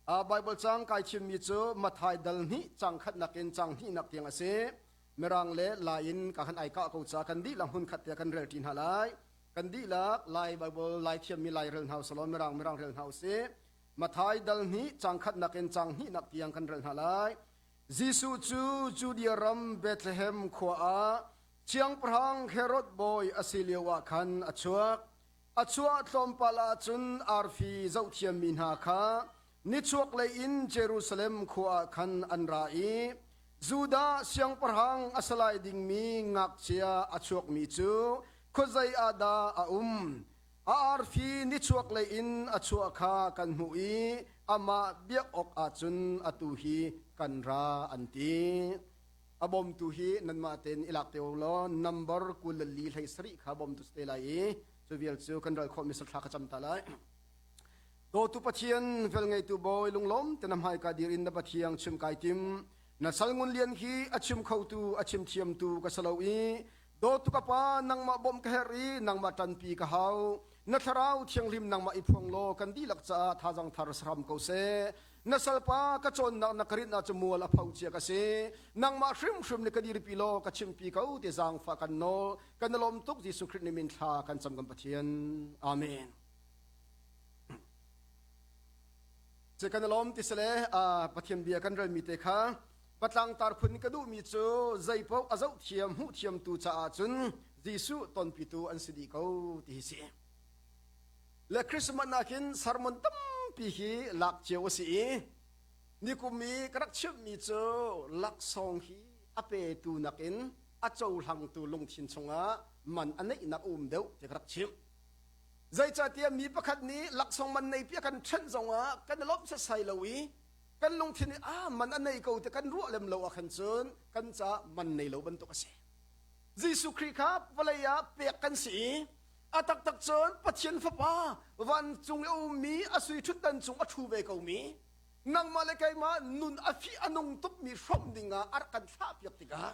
Bible cang kai chimmi cu Matthai dal hnih cang khatnak in cang hnihnak tiang a si. Mirang le Lai in ka kan ai kah ko ca kan dihlak hmun khat tiah kan rel ṭi hna lai. Kan dihlak Lai Bible Lai thiammi Lai rel hna usih law Mirang Mirang rel hna usih. Matthai dal hnih cang khatnak in cang hnihnak tiang kan rel hna lai. Jesuh cu Judea ram Bethlehem khua ah Siangpahrang Herod bawi a si lioah khan a chuak. A chuah tlawmpal ahcun arfi zohthiammi hna kha nichuaklei in Jerusalem khua ah khan an ra i Judah siangpahrang a si lai dingmi ngakchia a chuakmi cu khuazei ah dah a um? A arfi nichuaklei in a chuah kha kan hmuh i amah biak awk ahcun atu hi kan ra, an ti. A bawmtu hi nanmah tein i lak te u law number 24 hlei sarih kha bawmtu si te lai i cu vial cu kan ral khawhmi thla ka cam ta lai. Dawtu Pathian, velngeitu Bawi lunglawm te na hmaika dir in na Pathiang chim kai tim. Na sal ngun lian hi a chim khotu, a chim thiamtu ka si lo i dawtu ka pa nangmah bawmh ka herh i nangmah ṭanpi ka hau. Na thlarau thianghlim nangmah i phuang law kan dihlak caah thazang thar sahram ko seh. Na salpa ka cawnnak na ka rinh ah cu mual a pho cia ka si. Nangmah hrimhrim nih ka dirpi law ka chimpi ko ti zaangfah kan nawl. Kan i lawm tuk Jesuh Khrih nih min thla kan cam kan Pathian. Amen. Ce kan i lawm ti sile Pathian bia kan relmi te kha patlang tar phun ka duhmi cu zeipaoh a zoh thiam hmuh thiamtu caah cun Jesuh tonpitu an si dih ko ti hi si. Le Christmas nakin sermon tampi hi lak cio a si i nikum i ka rak chimhmi cu laksawng hi a petu nakin a cohlangtu lungthin chungah man a neihnak a um deuh ti ka rak chimh. Zeicahtiah mi pakhat nih laksawng man nei pi a kan ṭhenh zongah kan i lawmh setsai lo i kan lungthin nih ah man a nei ko ti kan ruah lem lo ahkhan cun kan caah man nei lo bantuk a si. Jesuh Khrih kha vawlei ah pek kan si i a taktak cun Pathian Fapa vancung i a ummi a sui ṭhutdan cung a ṭhu ve komi nangmah le keimah nun a fih a nung tukmi hrawmh dingah a rak kan thlahpiak tikah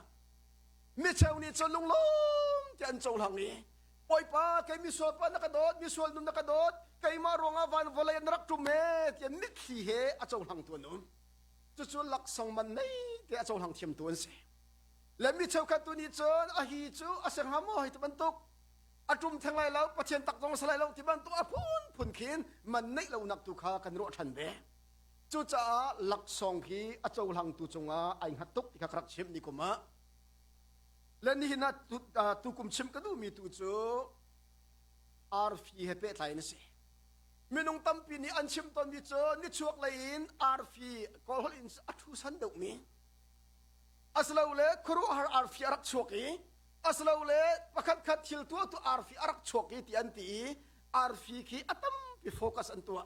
micheu nih cun lunglawm ti an cohlang i Bawipa kei misual pa na ka dawt misual nun na ka dawt keimah ruangah van vawlei na rak ṭum e tiah mitthli he a cohlangtu an um. Cucu laksawng man nei te a cohlang thiamtu an si. Le mi cheukhat tu nih cun a hi cu a si hnga maw hei ti bantuk a ṭum theng lai lo Pathian tak zong a si lai lo ti bantuk a phunphun khin man neih lonak tu kha kan ruah ṭhan ve. Cucaah laksawng hi a cohlangtu cungah ai hngat tuk ti kha ka rak chimh ni kum ah. Le nihin ah tukum chim ka duhmi tu cu arfi he pehtlai in a si. Minung tampi nih an chim tawnmi cu nichuak lei in arfi kawlholh in a ṭhusan deuhmi asilole khuaruahhar arfi a rak chuak i asilole pakhatkhat thil tuahtu arfi a rak chuak i ti an ti i arfi khi a tampi focus an tuah.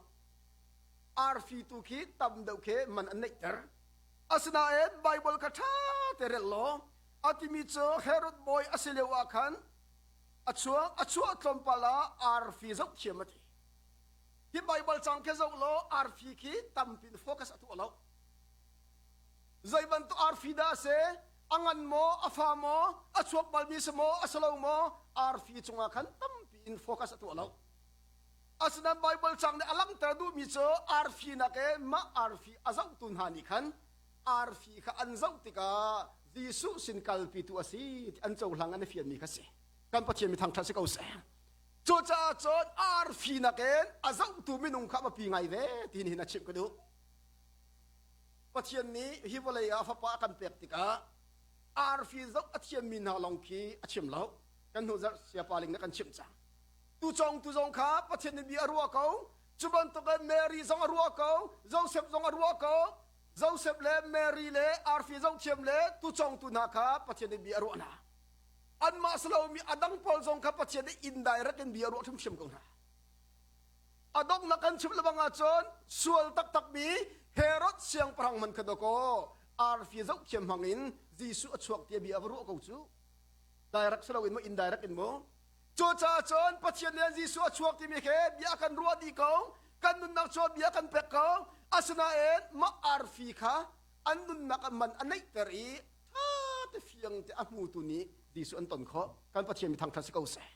Arfi tu khi tam deuh khi man an neihter. Asinain Baibal kha ṭha te rel law a timi cu Herod bawi a si lio ah khan a chuak a chuah tlawmpal ah arfi zoh thiam a ti. Hi Baibal cang khi zoh law arfi khi tampi in focus a tuah lo. Zei bantuk arfi dah a si? A ngan maw, a fa maw, a chuak balmi si maw, a si lo maw? Arfi cungah khan tampi in focus a tuah lo. Asinain Baibal cang nih a langhter duhmi cu arfi nak e mah arfi a zohtu hna nih khan arfi kha an zoh tikah Jesuh sin kalpitu a si ti an cohlang an i fianmi kha si. Kan Pathian mi thangṭhat si ko seh. Cucaah cun arfi nakin a zohtu minung kha a biapi ngai ve ti hin a chimh ka duh. Pathian nih hi vawlei ah fapa a kan pek tikah arfi zoh a thiammi hna lawng khi a chim lo. Kan hnu zarh siapaling na kan chimh cang. Tucawngtu zong kha Pathian nih bia a ruah ko. Cu bantukin Mary zong a ruah ko, Joseph zong a ruah ko. Joseph le Mary le arfi zohthiam le tucawngtu hna kha Pathian nih bia a ruah hna. Anmah si lomi a dang pawl zong kha Pathian nih indirect in bia a ruah hrimhrim ko hna. A donghnak kan chim lebang ahcun sual taktakmi Herod siangpahrang man kha dawkaw arfi zohthiam hmang in Jesuh a chuak tiah bia a va ruah ko cu. Direct si loin maw indirect in maw? Cucaah cun Pathian nih Jesuh a chuak timi khi bia kan ruah dih ko, kan nunnak cu bia kan pek ko. Asinain mah arfi kha an nunnak ah man a neihter i ṭha te fiang te a hmutu nih Jesuh an ton khawh. Kan Pathian mi thangṭhat si ko seh.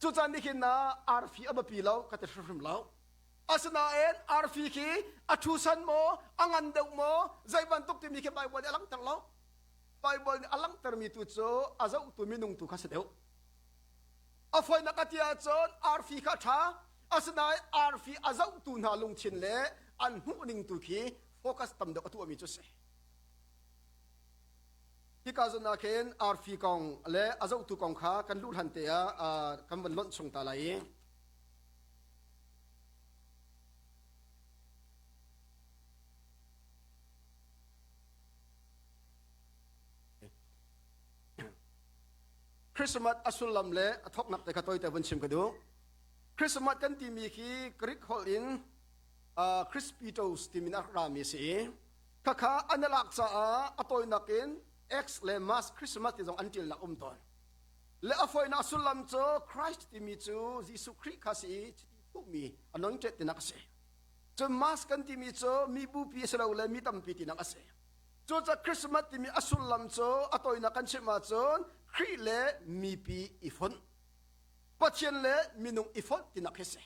Cucaah nihin ah arfi a biapi lo ka ti hrimhrim lo. Asinain arfi khi a ṭhusan maw, a ngan deuh maw, zei bantuk timi khi Baibal nih a langhter lo. Baibal nih a langhtermi tu cu a zohtu minung tu kha si deuh. A fawinak a ti ahcun arfi kha a ṭha, asinain arfi a zohtu hna lungthin le an hmuhning tu khi focus tam deuh a tuahmi cu a si. Hika zawn ah khin arfi kong le a zohtu kong kha kan luh hlan te ah kan van lonh chung ta lai i Christmas a sullam le a thawknak te kha tawite vun chim ka duh. Christmas kan timi khi Greek holh in Chrispitos timi in a rami a si i khakha an i lak caah a tawinak in X le Mass Christmas ti zong an ṭialnak um tawn. Le a fawinak sullam cu Christ timi cu Jesuh Khrih kha si i chiti thuhmi anointed tinak a si. Cun Mass kan timi cu mi bupi a si lo le mi tampi tinak a si. Cucaah Christmas timi a sullam cu a tawinak kan chim ahcun Khrih le mipi i fonh. Pathian le minung i fonh tinak hi si.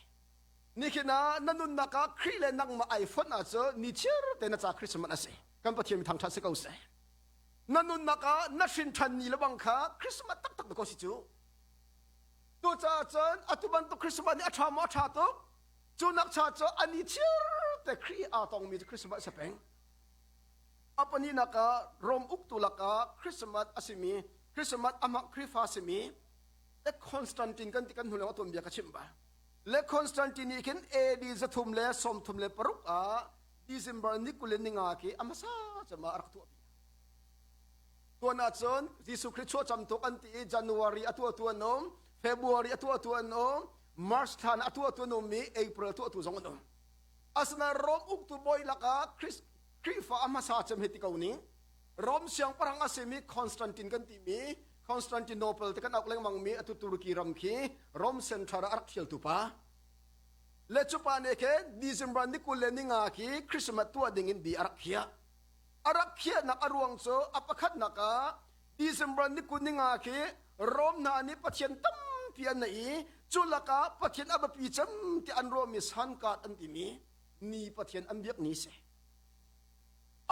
Nihin ah na nunnak ah Khrih le nangmah ai fonh ahcun ni chir te na ca Christmas a si. Kan Pathian mi thangṭhat si ko seh. Na nunnak ah na hrin ṭhan ni le bang kha Christmas taktak na ko si cu. Tucaah cun atu bantuk Christmas nih a ṭha maw a ṭha tuk. Cu nak cha cu ani chir te Khrih aa tongmi cu Christmas a si peng. A pahnihnak ah Rom uktu lakah Christmas a simi Christmas amah Khrihfa simi le Constantine kan ti kan hnu leng a tuanbia ka chimh bal. Le Constantine nih khin AD 336 ah December ni 25 khi a hmasa cem ah a rak tuah Tuan ahcun Jesuh Khrih chuahcam tuk an ti i January a tuahtu an um, February a tuahtu an um, March thla a tuahtu an um i April a tuahtu zong an um. Asinain Rom uktu bawi lakah Khrihfa a hmasa cem hi ti ko ning. Rom siangpahrang a simi Constantine kan timi Constantinople te kan auh lengmangmi atu Turkey ram khi Rom central ah a rak thialtu pa. Le cu pa nih khin December ni 25 khi Christmas tuah ding in bi a rak khiah. A rak khiahnak a ruang cu a pakhatnak ah December ni 25 khi Rom hna nih pathian tampi an nei i cu lakah pathian a biapi cem ti an ruahmi sun god an timi ni pathian an biak ni si.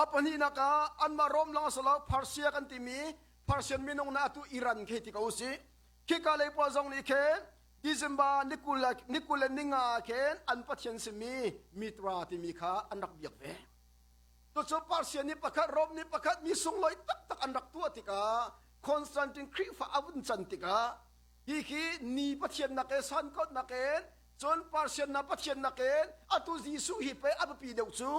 A pahnihnak ah anmah Rom lawng a si lo Persia kan timi Persian minung na atu Iran khi ti ko usih. Khika lei pawl zong nih khin December ni 20 le ninga khin an pathian simi Mitra timi kha an rak biak ve. Cucu Persia nih pakhat Rom nih pakhat mi sunglawi taktak an rak tuah tikah Constantine Khrihfa a vun can tikah hi khi ni pathian nak e san kot nak in cun Persian na pathian nak in atu Jesuh hi pe a biapi deuh cu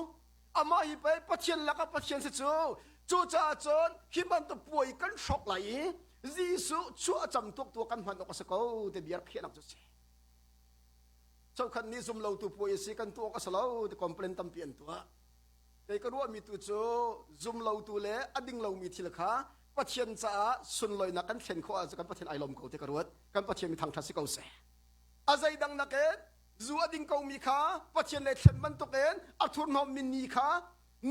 amah hi pei Pathian lakah Pathian si cu cucaah cun hi bantuk puai kan hrawk lai i Jesuh chuah cam tuk tu kan hman awk a si ko ti bia khiahnak cu si chokhat nih zum lo tu puai si kan tuah awk a si lo ti complain tampi an tuah kei ka ruahmi tu cu zum lo tu le a ding lomi thil kha Pathian caah sunloinak kan thlen khawh ahcun kan Pathian ai lawm ko ti ka ruat kan Pathian mi thangṭhat si ko seh a zeidang nakin zu a ding komi kha Pathian le thlen bantukin a thurhnawmmi ni kha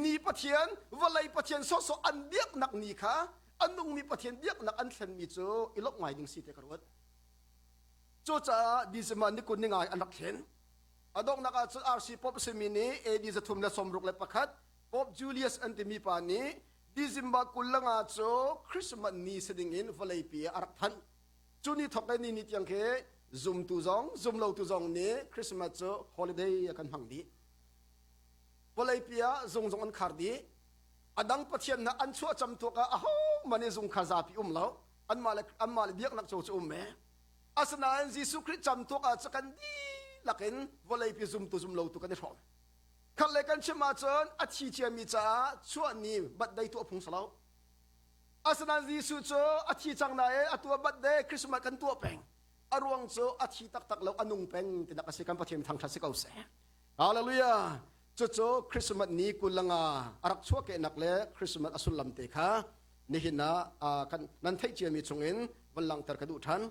ni Pathian vawlei Pathian sawhsawh an biaknak ni kha a nungmi Pathian biaknak an thlenmi cu i lawmh ngai ding si te ka ruat. Cucaah December ni kun ni ngai an rak thlen. A donghnak ah cun RC Pope simi nih AD 361 Pope Julius an timi pa nih December 25 cu Christmas ni si ding in vawleipi ah a rak thanh. Cu ni thawk in ni ni tiang khi zumtu zong zumlotu zong nih Christmas cu holiday a kan hmang dih. Vawleipi ah zung zong an khar dih. A dang pathian hna an chuah cam tuak ah ahohmanh nih zung kha zapi um lo. Anmah le anmah le biaknak cu cu um e. Asinain Jesuh Khrih cam tuak ah cu kan dihlak in vawleipi zumtu zumlotu kan i hrawm. Khat le kan chim ahcun a thi ciami caah chuah ni birthday tuah phung si lo. Asinain Jesuh cu a thi cang nain a tuah birthday Christmas kan tuah peng. A ruang cu a thi taktak lo a nung peng tinak a si kan Pathian thangṭhat si ko seh. Hallelujah. Cucu Christmas ni kulanga a rak chuahkehnak le Christmas a sullam te kha nihin ah kan nan theih ciami chungin van langhter ka duh ṭhan.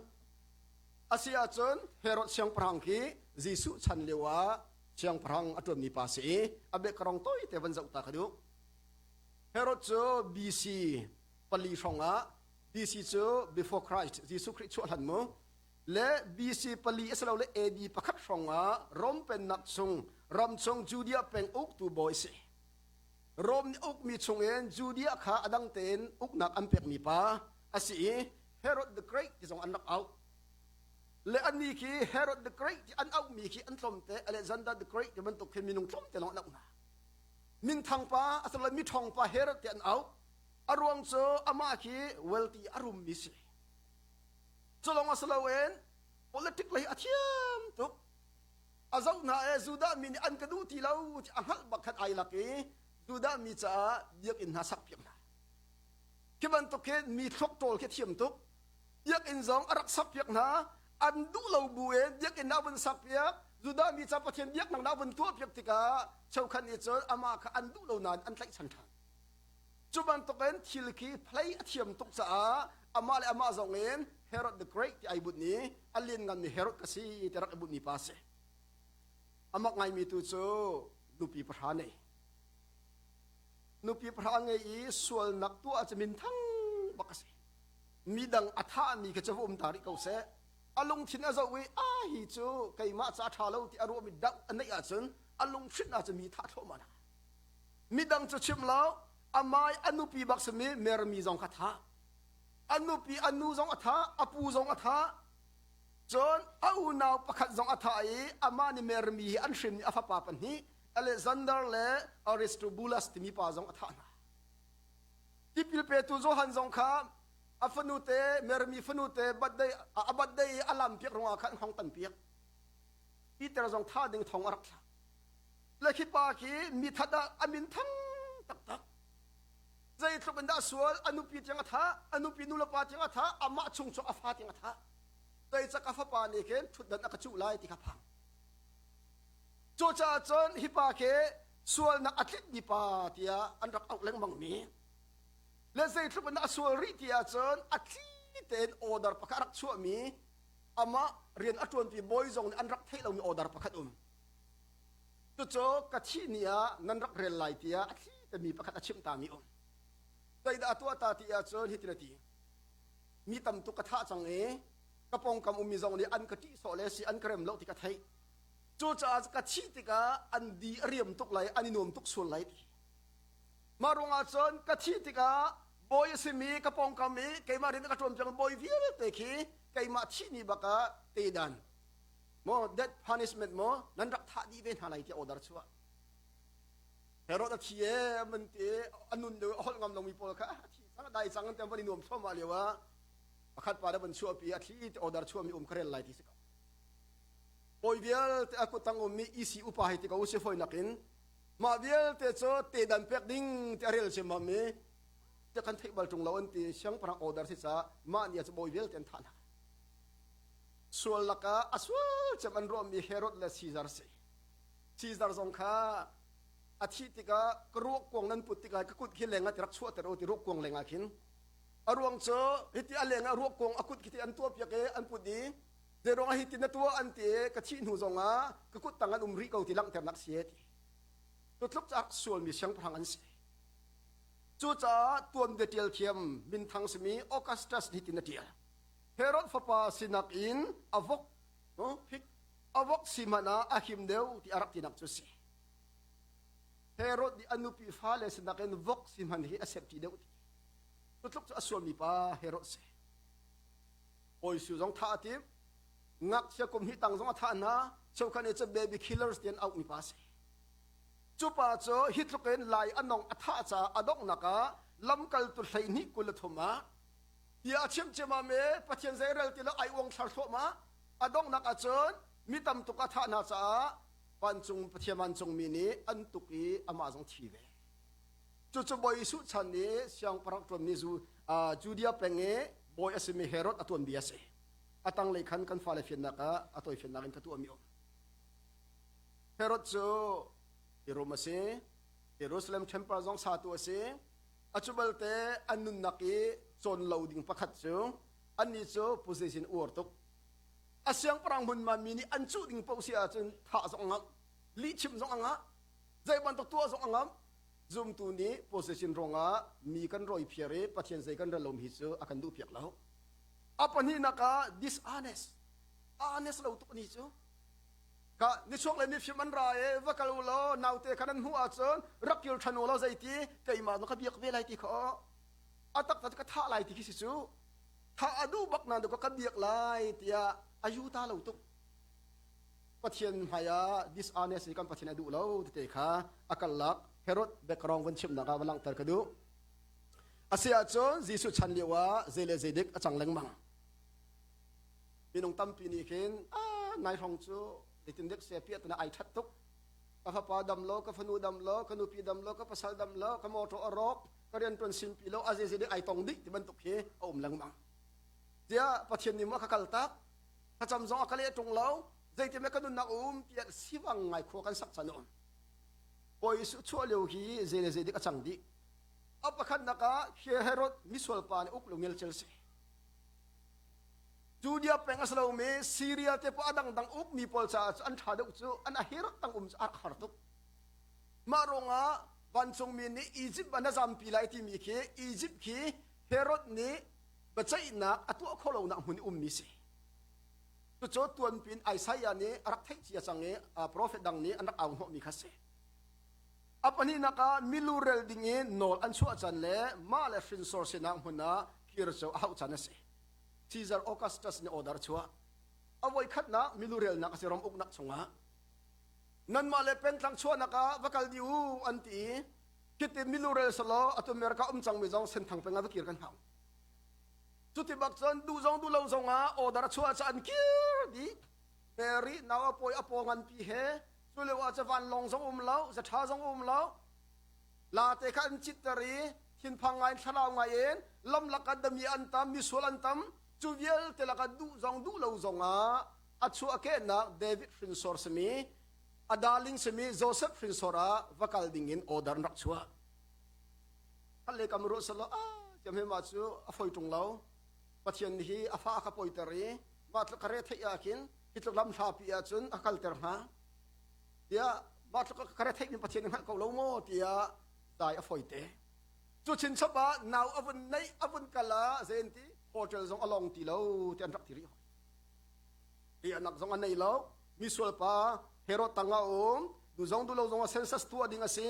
A si ahcun Herod siangpahrang khi Jesuh chan lio ah siangpahrang a ṭuanmi pa si i a biakarong tawite van zoh ta ka duh. Herod cu BC pali hrawngah BC cu before Christ Jesuh Khrih chuah hlan mu le BC pali a si lo le AD pakhat hrawngah Rom pennak chung Ramchung Judea peng uktu bawi si. Rom nih ukmi chungin Judea kha a dang tein uknak an pekmi pa a si i Herod the Great ti zong an rak auh. Le annih khi Herod the Great ti an auhmi khi an tlawmte, Alexander the Great ti bantuk khi minung tlawmte lawng an auh hna. Minthang pa asilole miṭhawng pa Herod ti an auh. A ruang cu amah khi wealthy a rummi si. Cu lawng a si loin politic lei a thiam tuk. A zoh hna e Judah mi nih an ka duh ti lo ti a hngalh bak khan ai lak i Judah mi caah biakinn hna sak piak hna. Khi bantuk hin mi thluak ṭawl khi thiam tuk. Biakinn zong a rak sak piak hna. An duh lo bu in biakinn ah vun sak piak. Judah mi ca Pathian biaknak na vun tuah piak tikah cheukhat nih cun amah kha an duh lo nain an tlaihchan ṭhan. Cu bantukin thil khi play a thiam tuk caah amah le amah zong in Herod the Great ti ai bunh i a liannganmi Herod ka si ti rak i bunhmi pa a si. A mak ngaimi tu cu nupi pahra nei. Nupi pahra ngei i sualnak tuah cu minthang bak a si. Midang a thahmi kha cu va um ta rih ko seh. A lungthin a zoh i a hi cu keimah ca ṭha lo ti a ruahmi dang a neih ahcun a lunghrinh ahcun mi thah thluahmah hna. Midang cu chim lo, amai a nupi bak simi Mermi zong kha thah. A nupi a nu zong a thah, a pu zong a thah. Cun a unau pakhat zong a thah i amah nih Mermi hi an hrin i a fapa pahnih Alexander le Aristobulus timi pa zong a thah hna. Tipil petu Johan zong kha a fanute Mermi fanute birthday a birthday i a lampiak ruangah khan hong tanpiak. Peter zong thah ding thong a rak thlak. Le khi pa khi mi that ah a min thang taktak. Zeitluk in dah sual a nupi tiang a thah, a nupi nu le pa tiang a thah, amah chung cu a fa tiang a thah. Zeicak a fapa nih khin ṭhutdan a ka cuh lai ti kha phang. Cucaah cun hi pa khi sualnak a tlitmi pa tiah an rak auh lengmang mi. Le zeitluk in dah a sual rih ti ahcun a thli tein order pakhat a rak chuahmi amah rian a ṭuanpi bawi zong nih an rak theih lomi order pakhat um. Cucu ka thih ni ah nan rak rel lai tiah a thli temi pakhat a chimh tami um. Zeidah a tuah ta ti ahcun hitin a ti. Mi tam tuk ka thah cang i ka pawngkam ummi zong nih an ka ṭih sawh le si an ka rem lo ti ka theih. Cucaah ka thih tikah an di a riam tuk lai, an i nuam tuk sual lai ti. Mah ruangah cun ka thih tikah bawi a simi ka pawngkam i keimah rian a ka ṭuan piak bawi vialte khi keimah thih ni bak ah tedan maw death punishment maw nan rak thah dih ve hna lai tiah order chuah. Herod a thi e man ti a nun lio a holh ngam lomi pawl kha a thi cang a dai cang an ti van i nuam thluahmah lio ah pakhat pa da van chuahpi a thli ti order chuahmi um kha rel lai ti si ko. Bawi vialte a kut tang ummi EC upa hei ti ko si foi nakin mah vialte cu tedan pek ding ti a rel ciammam i ti kan theih bal ṭung lo an ti siangpahrang order si caah mah ni ah cu bawi vialte an thah hna. Sual lakah a sual cem an ruahmi Herod le Caesar si. Caesar zong kha a thih tikah ka ruak kuang nan put tikah ka kut khi lengah ti rak chuahter u ti ruak kuang lengah khin a ruang cu hiti a lengah ruak kuang a kut khi ti an tuah piak i an put i zeiruangah hi ti na tuah an ti i ka thih hnu zongah ka kut tang an um rih ko ti langhternak si ti cu tluk cu sualmi siangpahrang an si. Cucaah tuanbia ṭial thiam minthang simi Augustus nih tin a ṭial. Herod fapa sinak in a vok phik a vok si hmanh ah a him deuh ti a rak tinak cu si. Herod nih a nupi fale sinak in vok si hmanh hi a safety deuh ti. Cu tluk cu a sualmi pa Herod si. Bawi Su zong thah a tim. Ngakchia kum hnih tang zong a thah hna. Cheukhat nih cun baby killers ti an auhmi pa si. Cu pa cu hi tluk in lai a nong a thah caah a donghnak ah lamkaltu 12 23 ah bia a chim ciammam i Pathian zeirel ti lo ai uang thlar thluahmah. A donghnak ah cun mi tam tuk a thah hna caah vancung Pathian vancungmi nih an tuk i amah zong thi ve. Cucu Bawi Jesuh chan i siangpahrang ṭuanmi Judea peng i bawi a simi Herod a tuanbia a si. A tanglei khan kan fale fiannak ah a tawifiannak in ka tuahmi um. Herod cu Rom a si. Jerusalem temple zong satu a si. A cu balte an nunnak i cawn lo ding pakhat cu annih cu position uar tuk. A siangpahrang hmunhma mi nih an cuh ding paoh si ahcun thah zong a ngamh, lihchim zong a ngah, zei bantuk tuah zong a ngamh. Zumtu nih position ruangah mi kan rawi phiar i Pathian zei kan rel lomi cu a kan duh piak lo. A pahnihnak ah dishonest. Honest lo tuk ni cu. Ka nichuak le mifim an ra i va kal u law naute kha nan hmuh ahcun rak kir ṭhan u law zeiti keimah na ka biak ve lai ti kha aw. A taktak ka thah lai ti khi si cu. Thah a duh bak nain ka biak lai tiah a yuta lo tuk. Pathian hmai ah dishonest kan Pathian a duh lo tete kha a kallak Herod background von chimnak ah va langhter ka duh. Asi ahcun Jesuh chan lio ah zei le zei dik a cang lengmang. Minung tampi nih khin ah nai hrawng cu zeitin dek se piah tana ai that tuk. Ka fapa dam lo, ka fanu dam lo, ka nupi dam lo, ka pasal dam lo, ka motor a rawk, ka rian tuan sinpi lo, a zei zei dik ai tong dih ti bantuk hi a um lengmang. Tiah Pathian nih maw ka kal tak, thlacam zong a ka leh ṭung lo, zeitin ka nunnak um tiah sivang ngai khua kan sak chan um. Bawi Jesuh chuah lio hi zei le zei dik a cang dih. A pakhatnak ah Herod misual pa nih uk lo ngelcel si. Judea peng a si lomi Syria te pa a dangdang ukmi pawl caah cu an ṭha deuh cu an a her tang um cu a rak har tuk. Mah ruangah vancungmi nih Egypt ah na zampi lai timi khi Egypt khi Herod nih biaceihnak a tuah khawh lonak hmun i ummi si. Cucu tuanpin Isaiah nih a rak theih cia cang i profet dang nih an rak au hnawhmi kha si. A pahnihnak ah milu rel ding in nawl an chuah can le mah le hrinsor sinak hmun ah kir cu a hauh can a si. Caesar Augustus nih order a chuah. A voikhatnak milu relnak a si ram uknak chungah. Nanmah le pentlang chuahnak ah va kal dih u an ti i khitin milu rel selaw atu America um cangmi zong senthang peng ah va kir kan hau. Cuti bak cun duh zong duh lo zong ah order a chuah caah an kir dih. Mary nau a pawi a paw nganpi he cu lio ah cu vanlawng zong um lo, zatha zong um lo. La te kha an citter i thinphang ngai in thlarau ngai in lamlak ah dami an tam, misual an tam. Cu vialte lakah duh zong duh lo zong ah a chuahkehnak David hrinsor simi a darling simi Joseph hrinsor ah va kal ding in order an rak chuah. Khat le kam ruah selaw ah tiam he mah cu a foi ṭung lo. Pathian hi a fa a ka poiter i mah tluk ka re theih ah khin hi tluk lam hlapi ah cun a kalter hnga. Tiah mah tluk ka re theih mi Pathian hngalh ko lo maw tiah dai a foi te. Cu chinchap ah nau a vun neih a vun kal ah zein ti hotel zong a long ti lo ti an rak ti rih hoi. Riahnak zong a nei lo. Misual pa Herod tang ah um du zong du lo zong ah census tuah ding a si.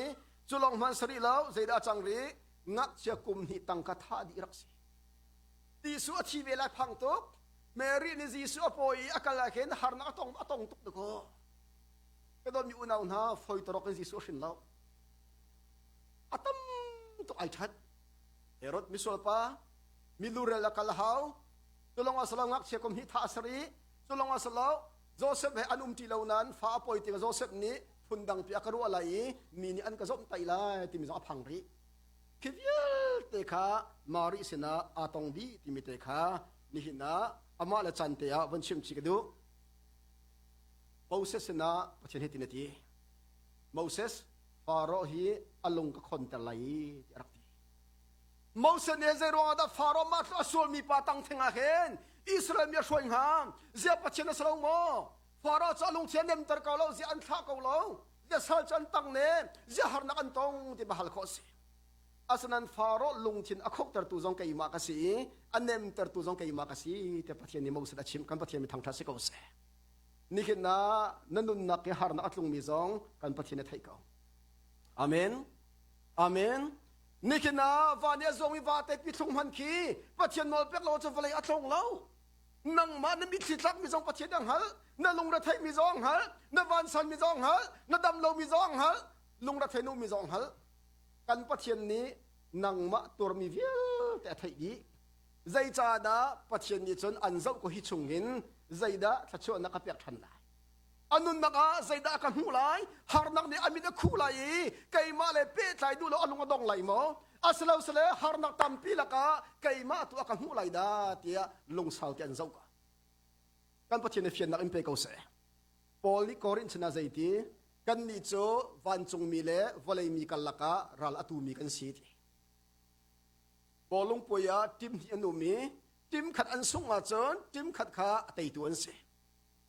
Cu lawng hman sari lo zeidah a cang rih ngakchia kum hnih tang kha thah dih rak si. Jesuh a thi ve lai phang tuk. Mary nih Jesuh a pawi i a kal ah khin harnak a tong a tong tuk dakaw. Ka dawtmi unau hna foi torok in Jesuh a hrin lo. A tam tuk ai that. Herod misual pa milurel a kal hau. Cu lawng ah salo ngakchia kum hnih thah a ser i cu lawng ah salo Joseph he an um ṭi lo nain fa a pawi tikah Joseph nih phundang pi a ka ruah lai i mi nih an ka zomhtaih lai timi zong a phang rih. Khi vialte kha Mary sinah aa tong dih timi te kha nihin ah amah le caan te ah von chim chih ka duh. Moses sinah Pathian hitin a ti. Moses, Faro hi a lung ka khonter lai i ti a rak ti. Moses nih zei ruangah dah Faro mah a sualmi pa tang theng ah hin Israel mi a hruai hnga? Ziah Pathian a si lo maw? Faro cu a lungthin a nemter ko lo, ziah an thlah ko lo, ziah sal cu an tang ne, ziah harnak an tong ti hal khawh a si. Asinain Faro lungthin a khoktertu zong keimah ka si i a nemtertu zong keimah ka si tiah Pathian nih Moses a chimh. Kan Pathian mi thangṭhat si ko seh. Nihin ah na nunnak i harnak a tlungmi zong kan Pathian a theih ko. Amen. Amen. Nihin ah van i a zuangmi vate pithlung hman khi Pathian nawl pek lo cu vawlei a tlong lo. Nangmah na mitthli tlakmi zong Pathian a hngalh, na lungretheihmi zong a hngalh, na vansanmi zong a hngalh, na dam lomi zong a hngalh, lungrethei numi zong a hngalh. Kan Pathian nih nangmah tuarmi vialte a theih dih. Zeicahdah Pathian nih cun an zoh ko hi chungin zeidah thluachuahnak a pek ṭhan lai? A nunnak ah zeidah a ka hmuh lai? Harnak nih a mit a khuh lai i keimah le pehtlai duh lo a lung a dong lai maw? Asilo sile harnak tampi lakah keimah tu a ka hmuh lai dah tiah lungsau te an zoh ka. Kan Pathian nih fiannak in pe ko seh. Paul nih Korinth sinah zeiti kannih cu vancungmi le vawleimi karlak ah ral a tumi kan si ti. Bawlung puai ah tim hnih an um i tim khat an sungh ahcun tim khat kha a teitu an si.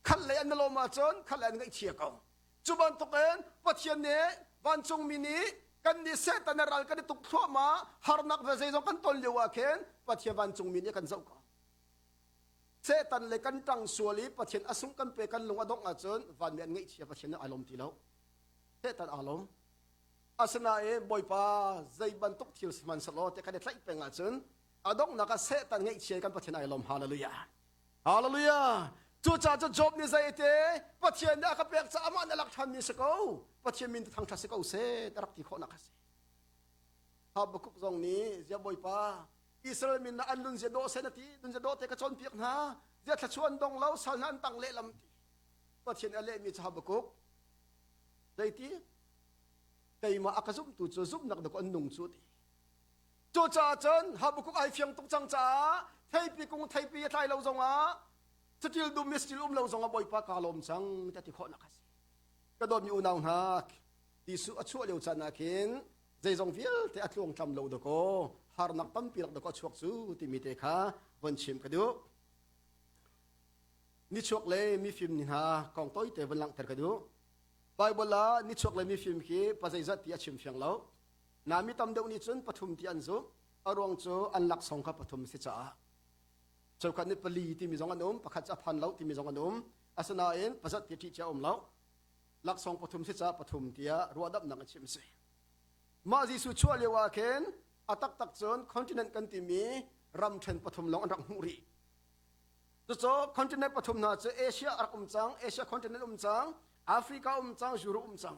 Khat lei an lawm ahcun khat lei an ngaihchia ko. Cu bantukin Pathian nih vancungmi nih kan nih Satan le ral kan i tuk thluahmah harnak ve zeizong kan ton lio ah khin Pathian vancungmi nih a kan zoh ko. Satan le kan ṭang sual i Pathian a sung kan pe kan lung a dongh ahcun vanmi an ngaihchia Pathian nih ai lawm ti lo. Satan aa lawm. Asinain Bawipa zei bantuk thil sihmanhsehlaw te kan i tlaih peng ahcun a donghnak ah Satan ngaihchia kan Pathian ai lawm. Hallelujah. Hallelujah. Cucaah cu Job nih zei te Pathian nih a ka pek caah amah nih a lak ṭhanmi si ko. Pathian min tu thangṭhat si ko seh ti rak ti khawhnak a si. Habakkuk zong nih zia Bawipa Israel min an lun zia dawh seh na ti lun zia dawh te ka cawnpiak hna zia thlachuan dong lo sal hna an tang lehlam ti Pathian a lehmi cu Habakkuk zeiti keimah a ka zumtu cu zumhnak dak an nung cu ti Cucaah cun Habakkuk ai fiang tuk cang caah theipi kung theipi a tlai lo zongah saṭil dum i saṭil um lo zongah Bawipa kaa lawm cang tiah ti khawhnak a si. Ka dawtmi unau hna, Jesuh a chuah lio caan ah khin zeizong vialte a tluangtlam lo dakaw harnak tampi rak dakaw a chuak cu timi te kha von chim ka duh. Nichuak le mifim ni hna kong tawite von langhter ka duh. Bible ah nichuak le mifim khi pa zeizat ti a chim fiang lo. Na mi tam deuh nih cun pathum ti an zumh. A ruang cu an laksawng kha pathum si caah. Cheukhat nih pali timi zong an um, pakhat cu a phan lo timi zong an um. Asinain pazat ti ṭih cia um lo. Laksawng pathum si caah pathum tiah ruahdamhnak an chim si. Mah Jesuh chuah lio ah khin a taktak cun continent kan timi ram ṭhen pathum lawng an rak hmuh rih. Cucu continent pathum hna cu Asia a rak um cang, Asia continent um cang, Africa um cang, Europe um cang.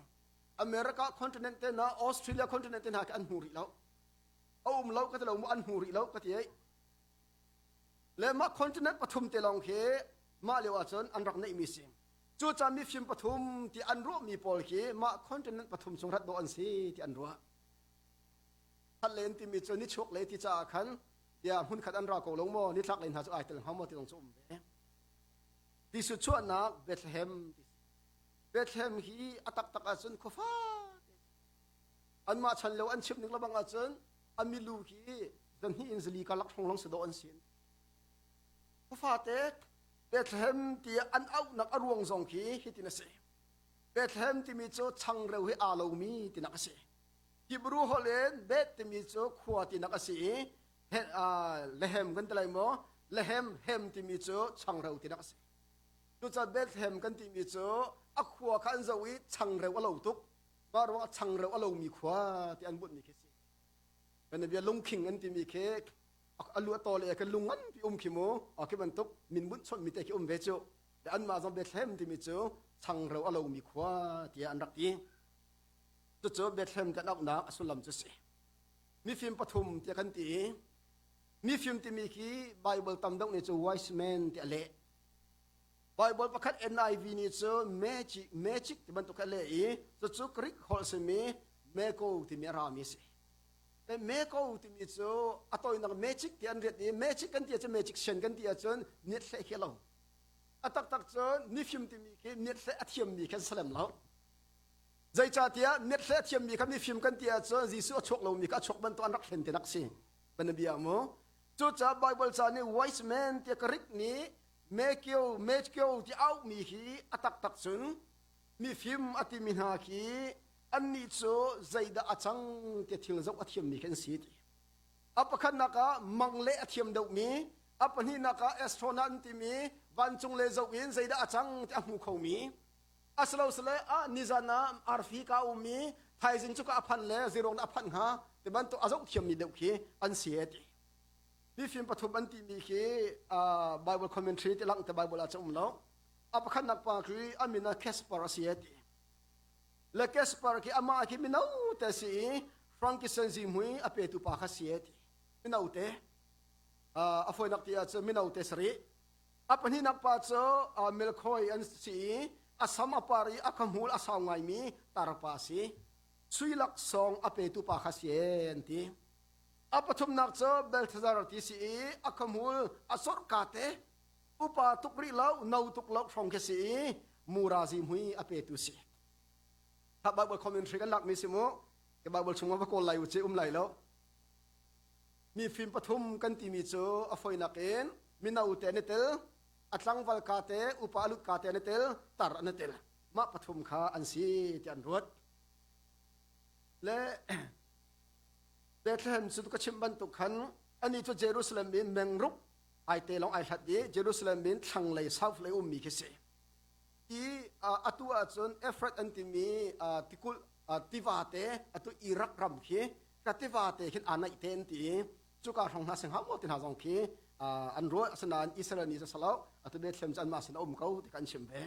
America continent te hna Australia continent te hna khi an hmu rih lo a um lo ka ti lo mu an hmu rih lo ka ti ei le mah continent pathum te lawng khi mah lio ahcun an rak neihmi si cucaah mifim pathum ti an ruahmi pawl khi mah continent pathum chung rat dawh an si ti an ruah khat len timi cu nichuak le ti caah khan tiah hmunkhat an ra ko lo maw nithlak lei hna cu ai tel hnga maw ti zong cu um ve Jesuh chuahnak Bethlehem ti Bethlehem hi a taktak ahcun khuafa anmah chan lo an chim ning lebang ahcun a milu hi zanhnih in zali karlak hrawng lawng si dawh an si. Khuafate Bethlehem ti an auhnak a ruang zong khi hitin a si. Bethlehem timi cu changreu hi aa lomi tinak a si. Hebrew holh in Beth timi cu khua tinak a si i Lehem kan ti lai maw? Lehem hem timi cu changreu tinak a si. Cucaah Bethlehem kan timi cu a khua kha an zoh i changreu a lo tuk. Mah ruangah changreu a lomi khua ti an bunhmi khi si. Kan bia lungkhing an timi khi a lu a taw le kan lung nganpi um khi mu a khi bantuk min bunh chonhmi te khi um ve cu. Anmah zong Bethlehem timi cu changreu a lomi khua tiah an rak ti. Cucu Bethlehem kan auhnak a sullam cu si. Mifim pathum tiah kan ti. Mifim timi khi Bible tam deuh nih cu wise man tiah a leh. Bible pakhat NIV nih cun magic magic ti bantuk a leh i cucu Greek holh simi meko timi a rami a si. Meko timi cu a tawinak magic ti an riat i magic kan ti ahcun magic sian kan ti ahcun niathleh khi a lo. A taktak cun mifim timi khi niathleh a thiammi khi an salem lo. Zeicahtiah niathleh a thiammi kha mifim kan ti ahcun Jesuh a chuak lomi kha a chuak bantuk an rak thlen tinak si. Banabia mu. Cucaah Bible ca nih wise man tiah Greek nih Mekio Mekio ti auhmi hi a taktak cun mifim a timi hna khi annih cu zeidah a cang ti thil zoh a thiammi khi an si ti. A pakhatnak ah mang le a thiam deuhmi, a pahnihnak ah astronaut an timi vancung le zoh in zeidah a cang ti a hmu khomi, asilosile ah nizan ah arfi ka um i thaizing cu ka a phanh le zirong a phanh hnga ti bantuk a zoh thiammi deuh khi an si ti. Mifim pathum an timi khi Bible commentary ti lang te Bible ah um lo. A pakhatnak pa khi a min ah Casper a si ti. Le Casper khi amah khi mino te si i frankincense zihmui a petu pa kha si ti. Mino te. A foinak ti ahcun mino te sarih. A pahnihnak pa cu Melkhoi an si i a sam a par i a khahmul a sau ngaimi tarpa a si. Sui laksawng a petu pa kha si an ti. A pathumnak cu Belthazar ti si i a khahmul a sorhka te upa tuk rih lo no tuk lo hrawng khi si i mura zihmui a petu si. Kha Bible commentary kan lakmi si mu. Ka Bible chungah va kawl lai u ci um lai lo. Mi fim pathum kan timi cu a foinak in mino te an i tel, a tlangval ka te, upa a lut ka te an i tel, tar an i tel. Mah pathum kha an si ti an ruat. Le Bethlehem cu ka chimh bantuk khan anih cu Jerusalem in mengruk Ai te lawng ai hlat i Jerusalem in thlanglei south lei ummi khi si. I atu ahcun Efrat an timi tikulh tiva te atu Iraq ram khi ka tiva te khin aa naih te an ti i cuka hrawng hna sing hau ti hna zong khi an ruah. Asinain Israel nih cu lo atu Bethlehem cu anmah sin a um ko ti kan chim ve.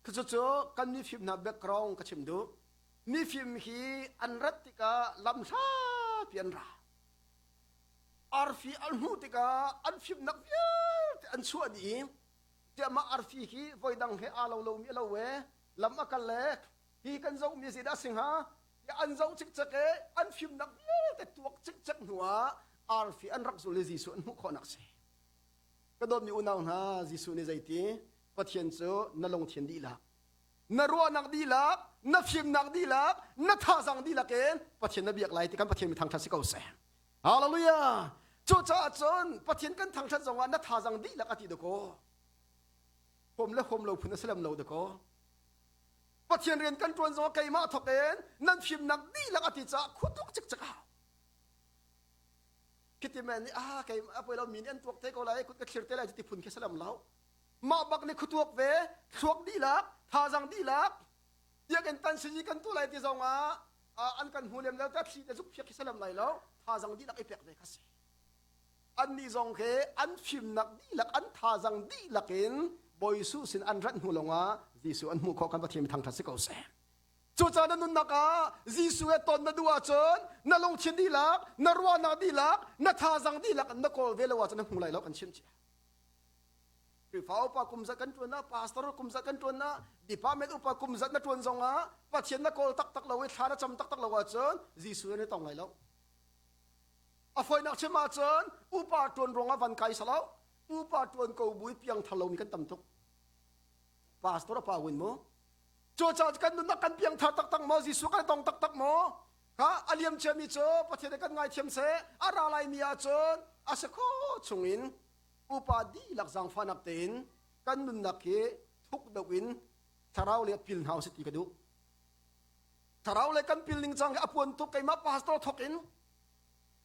Cucu kan mifim hna background ka chim duh. Mifim hi an rat tikah lam hlapi an ra. Arfi an hmuh tikah an fimnak vialte an chuah dih i tiah mah arfi hi voidang he aa lo lomi a lo e, lam a kal le hi kan zohmi zeidah si hnga tiah an zoh cikcek e, an fimnak vialte tuak cikcek hnuah arfi an rak zul i Jesuh an hmuh khawhnak si. Ka dawtmi unau hna, Jesuh nih zeiti Pathian cu na lungthin dihlak, na ruahnak dihlak, na fimnak dihlak, na thazang dihlak in Pathian na biak lai ti kan Pathian mi thangṭhat si ko seh. Hallelujah! Cucaah cun Pathian kan thangṭhat zongah na thazang dihlak a ti dakaw. Hom le hom lo phun a si lem lo dakaw. Pathian rian kan ṭuan zongah keimah thawk in nan fimnak dihlak a ti caah khutuk cikcek a hau. Khiti men nih ah kei a poi lo mi nih an tuak te ko lai kut ka thlir te lai ti phun khi salam lo. Mah bak nih khutuak ve thluak dihlak thazang dihlak biakinn tan siji kan tu lai ti zong ah an kan hmu lem lo ta thli te zuk phiak khi salam lai lo thazang dihlak i pek ve kha si. Annih zong khi an fimnak dihlak an thazang dihlak in Bawi Jesuh sin an rat hnu lawngah Jesuh an hmuh khawh. Kan Pathian mi thangṭhat si ko seh. Cucaah na nunnak ah Jesuh he ton na duh ahcun na lungthin dihlak, na ruahnak dihlak, na thazang dihlak na kawl ve lo ahcun na hmu lai lo kan chimh cia. Khrihfa upa kum zat kan ṭuan ah, pastor kum zat kan ṭuan ah, department upa kum zat na ṭuan zong ah Pathian na kawl taktak lo i thla na cam taktak lo ahcun Jesuh he na tong lai lo. A fawinak chim ahcun upa ṭuan ruangah van kai salo, upa ṭuan ko bu i piangthar lomi kan tam tuk. Pastor a pa win mu. Cucaah kan nunnak kan piangthar taktak maw? Jesuh kan tong taktak maw? Kha a liam ciami cu Pathian nih kan ngaithiam seh. A ra laimi ahcun a si kho chungin upa dihlak zaangfahnak tein kan nunnak hi thuk deuh in thlarau le pil hna usih ti ka duh. Thlarau le kan pil ning cang hi a puan tuk. Keimah pastor thok in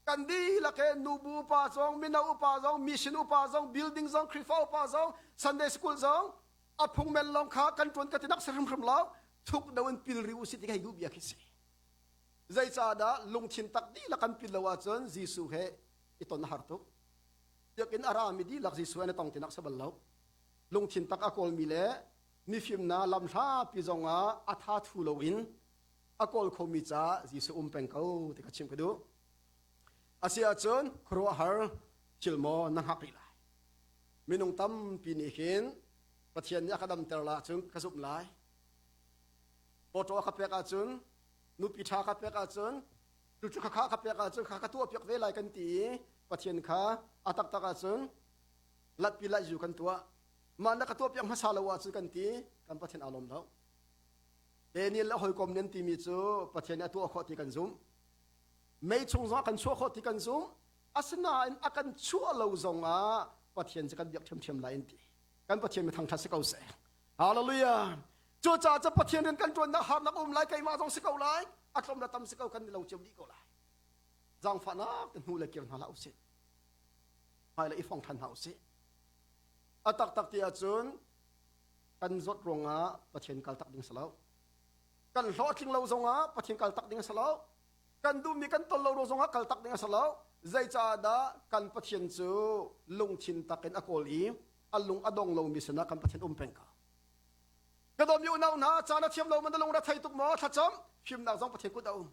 kan dihlak he nubu upa zong, mino upa zong, mission upa zong, building zong, Khrihfa upa zong, Sunday school zong a phung men lawng kha kan ṭuan ka ti nak si hrimhrim lo. Thuk deuh in pil ri usih ti ka hei duh bia khi si. Zeicahdah lungthin tak dihlak kan pil lo ahcun Jesuh he i ton a har tuk. Biakinn a rami dihlak Jesuh an i tong ti nak si bal lo. Lungthin tak a kawlmi le mifimnak lamhlapi zongah a tha thu loin a kawl khomi caah Jesuh um peng ko ti ka chim ka duh. Asi ahcun khuaruahhar thil maw na hngak rih lai? Minung tampi nih hin Pathian nih a ka damter la ahcun ka zumh lai. Pawṭaw a ka pek ahcun, nupi ṭha ka pek ahcun, cucu khakha ka pek ahcun kha ka tuah piak ve lai kan ti i Pathian kha a taktak ahcun latpi laih kan tuah. Mah na ka tuah piak hmasa lo ahcun kan ti, kan Pathian aa lawm lo. Daniel le hawikom nan timi cu Pathian nih a tuah khawh ti kan zumh. Mei chung zongah kan chuah khawh ti kan zumh. Asinain a kan chuah lo zongah Pathian cu kan biak ṭhiamṭhiam lai an ti. Kan Pathian mi thangṭhat si ko seh. Hallelujah. Cucaah cu Pathian rian kan ṭuannak harnak um lai, keimah zong si ko lai, a tlawm le tam si ko kan i lo cio dih ko lai. Zaangfahnak te hnu le kir hna hlah usih. Hmai le i fong ṭhan hna usih. A taktak ti ahcun kan zawt ruangah Pathian kal tak ding si lo. Kan hlawhtling lo zongah Pathian kal tak ding a si lo. Kan duhmi kan ton lo ruang zongah kal tak ding a si lo. Zeicahdah kan Pathian cu lungthin tak in a kawl i a lung a dong lomi sinah kan Pathian um peng ko. Ka dawmi unau hna, caan a thiam lo man na lung ra thei tuk maw? Thlacam, fimnak zong Pathian kut a um.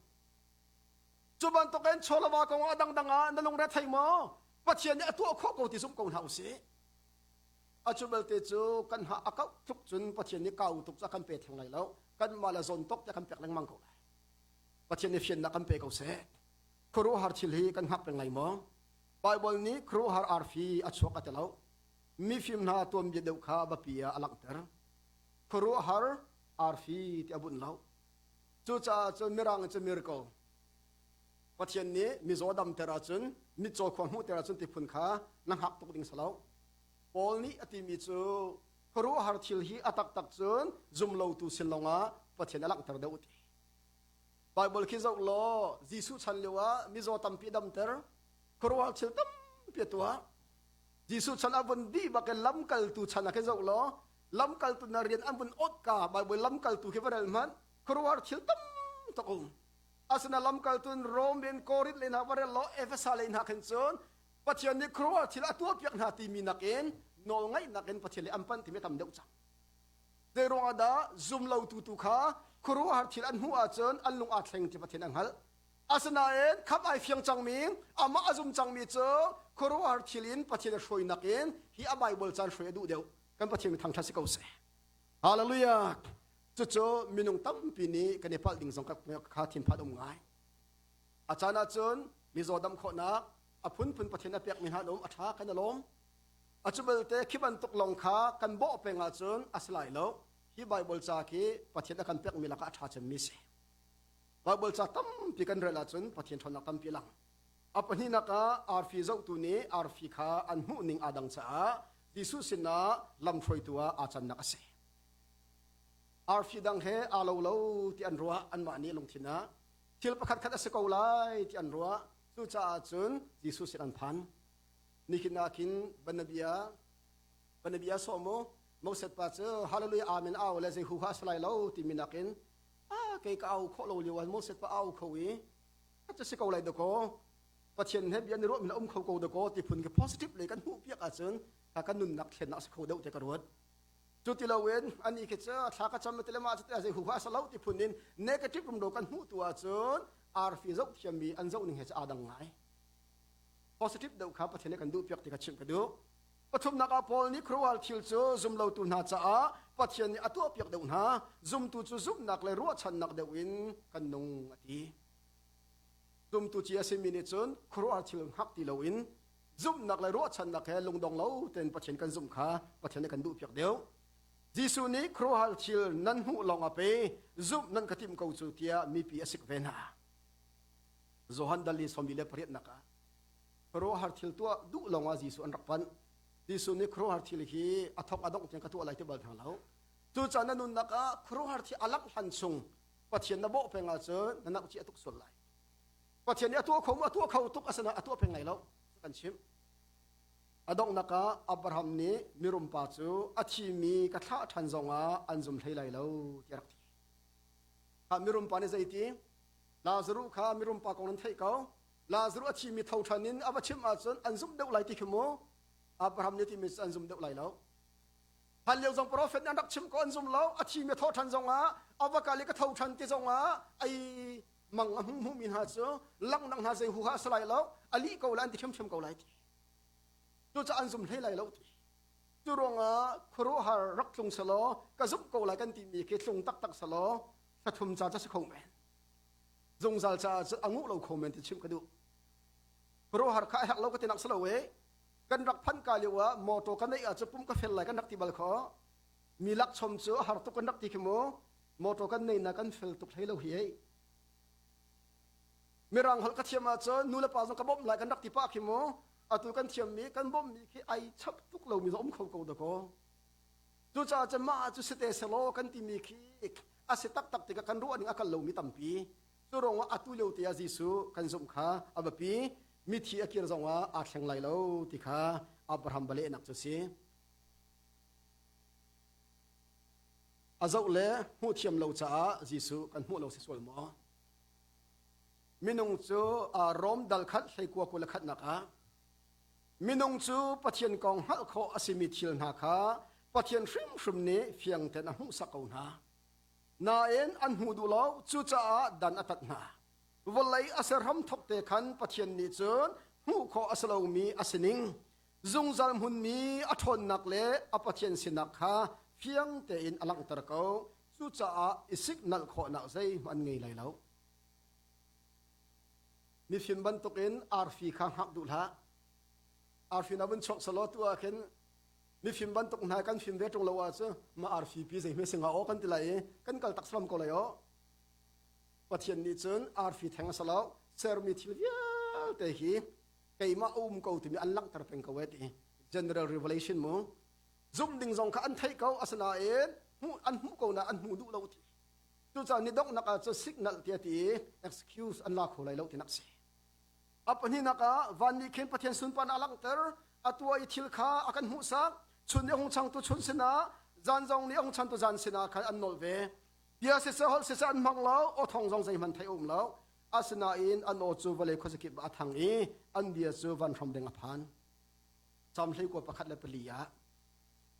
Cu bantukin chawlava kong ah dangdang ah na lung re thei maw? Pathian nih a tuah khawh ko ti zumh ko hna usih. A cu belte cu kan ha a kauh tluk cun Pathian nih kau tuk cu a kan pe theng lai lo. Kanmah le zawn tok te kan pek lengmang ko lai. Pathian nih fiannak kan pe ko seh. Khuaruahhar thil hi kan hngak peng lai maw? Baibal nih khuaruahhar arfi a chuak a ti lo. Mifim hna tuanbia deuh kha biapi ah a langhter. Khuaruahhar arfi ti a bunh lo. Cucaah cun Mirang in cun miracle. Pathian nih mizaw damter ahcun mitcaw khua hmuhter ahcun ti phun kha na hngak tuk ding si lo. Paul nih a timi cu khuaruahhar thil hi a taktak cun zumlotu sin lawngah Pathian a langhter deuh ti. Baibal khi zoh law Jesuh chan lio ah mizaw tampi damter, khuaruahhar thil tampi a tuah. Jesuh chan a vun dih bak in lamkaltu chan ah khin zoh law lamkaltu na rian an vun ot ka Bible lamkaltu khi va rel hmanh khuaruahhar thil tam tuk um. Asina lamkaltu in Rome in Korinth le hna va rel law Efesa le hna khin cun Pathian nih khuaruahhar thil a tuahpiak hna timi nakin nawlngaihnak in Pathian le an panh timi a tam deuh cang. Zei ruangah dah zumlotu tu kha khuaruahhar thil an hmuh ahcun an lung aa thleng ti Pathian a hngalh. Asinain khamh ai fiang cangmi, amah a zum cangmi cu khuaruahhar thil in Pathian a hruainak in hi a Baibal caan hruai a duh deuh. Kan Pathian mi thangṭhat si ko seh. Hallelujah! Cucu minung tampi nih kan i palh ding zong kha thinphan um ngai. A caan ahcun mizaw dam khawhnak a phunphun Pathian a pekmi hna um a ṭha kan i lawm. A cu belte khi bantuk lawng kha kan bawh peng ahcun a si lai lo. Hi Baibal ca khi Pathian a kan pekmi lakah a ṭha cemmi si. Baibal ca tampi kan rel ahcun Pathian ṭhawnnak tampi a lang. A pahnihnak ah arfi zohtu nih arfi kha an hmuh ning aa dang caah Jesuh sinah lamhruaitu ah aa cannak a si. Arfi dang he aa lo lo ti an ruah anmah nih lungthin ah thil pakhat khat a si ko lai ti an ruah. Cucaah cun Jesuh sin an phan. Nihin ah khin banabia banabia sawh mu Moses pa cu hallelujah amen au le zei huha a si lai lo timi nakin ah kei ka au khawh lo lio ah Moses pa au kho i a si ko lai dakaw Pathian he bia ni ruah mi um kho ko dakaw ti phun ke positive lei kan hmuh piak ahcun ka kan nunnak thlennak si kho deuh te ka ruat. Cu ti loin ani khi cu thla ka cam ti le mah cu ti zei huha sa lo ti phun in negative rumro kan hmuh tu ahcun arfi zoh thiammi an zoh ning he cu aa dang ngai. Positive deuh kha Pathian nih kan duh piak ti kha chimh ka duh. Pathumnak ah Paul nih khuaruahhar thil cu zumlotu hna caah Pathian nih a tuahpiak deuh hna. Zumtu cu zumhnak le ruahchannak deuh in kan nung a ti. Zumtu ci a simi nih cun khuaruahhar thil hngak ti loin zumhnak le ruahchannak he lungdong lo tein Pathian kan zumh kha Pathian nih kan duhpiak deuh. Jesuh nih khuaruahhar thil nan hmuh lawng ah pe zumh nan ka timh ko cu tiah mipi a sik ve hna. Johan dal i sawmi le pariatnak ah khuaruahhar thil tuah duh lawngah Jesuh an rak panh. Jesuh nih khuaruahhar thil hi a thok a dongh tiang ka tuah lai ti bal hna lo. Cucaah na nunnak ah khuaruahhar thil a langh hlan chung Pathian na bawh peng ahcun na nak ci a tuk sual lai. Pathian nih a tuah kho mu a tuah kho tuk asinain a tuah peng lai lo kan chimh. A donghnak ah Abraham nih mirum pa cu a thimi ka thlah ṭhan zongah an zum hlei lai lo tiah a rak ti. Mirum pa nih zeiti? Lazaruh kha mirum pa kong nan theih ko. Lazaruh a thimi tho ṭhan in a va chimh ahcun an zumh deuh lai ti khi mu. Abraham nih timi cu an zum deuh lai lo. Hlan lio zong profet nih an rak chim ko an zum lo. A thimi tho ṭhan zongah a va kal i ka tho ṭhan ti zongah ai mang a hmu hmumi hna cu langhnak hna zei huha a si lai lo. A lih ko lai an ti ṭhiamṭhiam ko lai ti. Cucaah an zum hlei lai lo ti. Cu ruangah khuaruahhar rak tlung selaw ka zumh ko lai kan timi khi tlung taktak selaw thla ca ca si kho men. Zungzal caah cu a nguh lo kho men ti chimh ka duh. Khuaruahhar kha a herh lo ka ti nak si lo e. Kan rak phanh ka lio ah motor ka neih ah cu pum ka fel lai kan rak ti bal kho. Mi lak chom cu a har tuk kan rak ti khi mu. Motor kan nei na kan fel tuk hlei lo hi ei. Mirang holh ka thiam ahcun nu le pa zong ka bawmh lai kan rak ti pah khi mu. Atu kan thiammi kan bawmhmi khi ai chap tuk lomi zong um kho ko dakaw. Cucaah cun mah cu site selaw kan timi khi a si taktak tikah kan ruah ning a kal lomi tampi. Cu ruangah atu lio te ah Jesuh kan zumh kha a biapi. Mithi a kir zongah aa thleng lai lo ti kha Abraham va lehnak cu a si. A zoh le hmuh thiam lo caah Jesuh kan hmuh lo si sual maw? Minung cu Rom dal khat hleikua kul le khatnak ah minung cu Pathian kong hngalh khawh a simi thil hna kha Pathian hrimhrim nih fiang tein a hmuhsak ko hna. Nain an hmu duh lo, cucaah dan a tat hna. Vawlei a ser hramthok te khan Pathian nih cun hmuh khawh a si lomi a sining, zungzal hmunmi a ṭhawnnak le a Pathian sinak kha fiang tein a langhter ko. Cucaah i siknalh khawhnak zeihmanh an ngei lai lo. Mifim bantukin arfi kha hngak duh hlah. Arfi na vun chuak selaw tu ah khin mifim bantuk hna kan fim ve ṭung lo ahcun ma arfi pi zei hme singa aw kan ti lai i kan kal tak salam ko lai aw. Pathian nih cun arfi theng a si lo, sermi thil vialte hi keimah a um ko timi an langhter peng ko e ti. General Revelation mu. Zumh ding zong kha an theih ko asinain hmuh an hmuh ko na an hmu duh lo ti. Cucaah ni donghnak ah cun signal tiah ti i excuse an la kho lai lo ti nak si. A pahnihnak ah van nih khin Pathian sunparnak a langhter. A tuah i thil kha a kan hmuhsak. Chun nih a hung changtu chun sinah, zan zong nih a hung chantu zan sinah khan an nolh ve. Bia siseh holh siseh an hmang lo, aw thawng zong zeihmanh theih a um lo. Asinain an aw cu vawlei khuazakip ah a thang i an bia cu vanhram deng a phan. Salm 21 pakhat le pali ah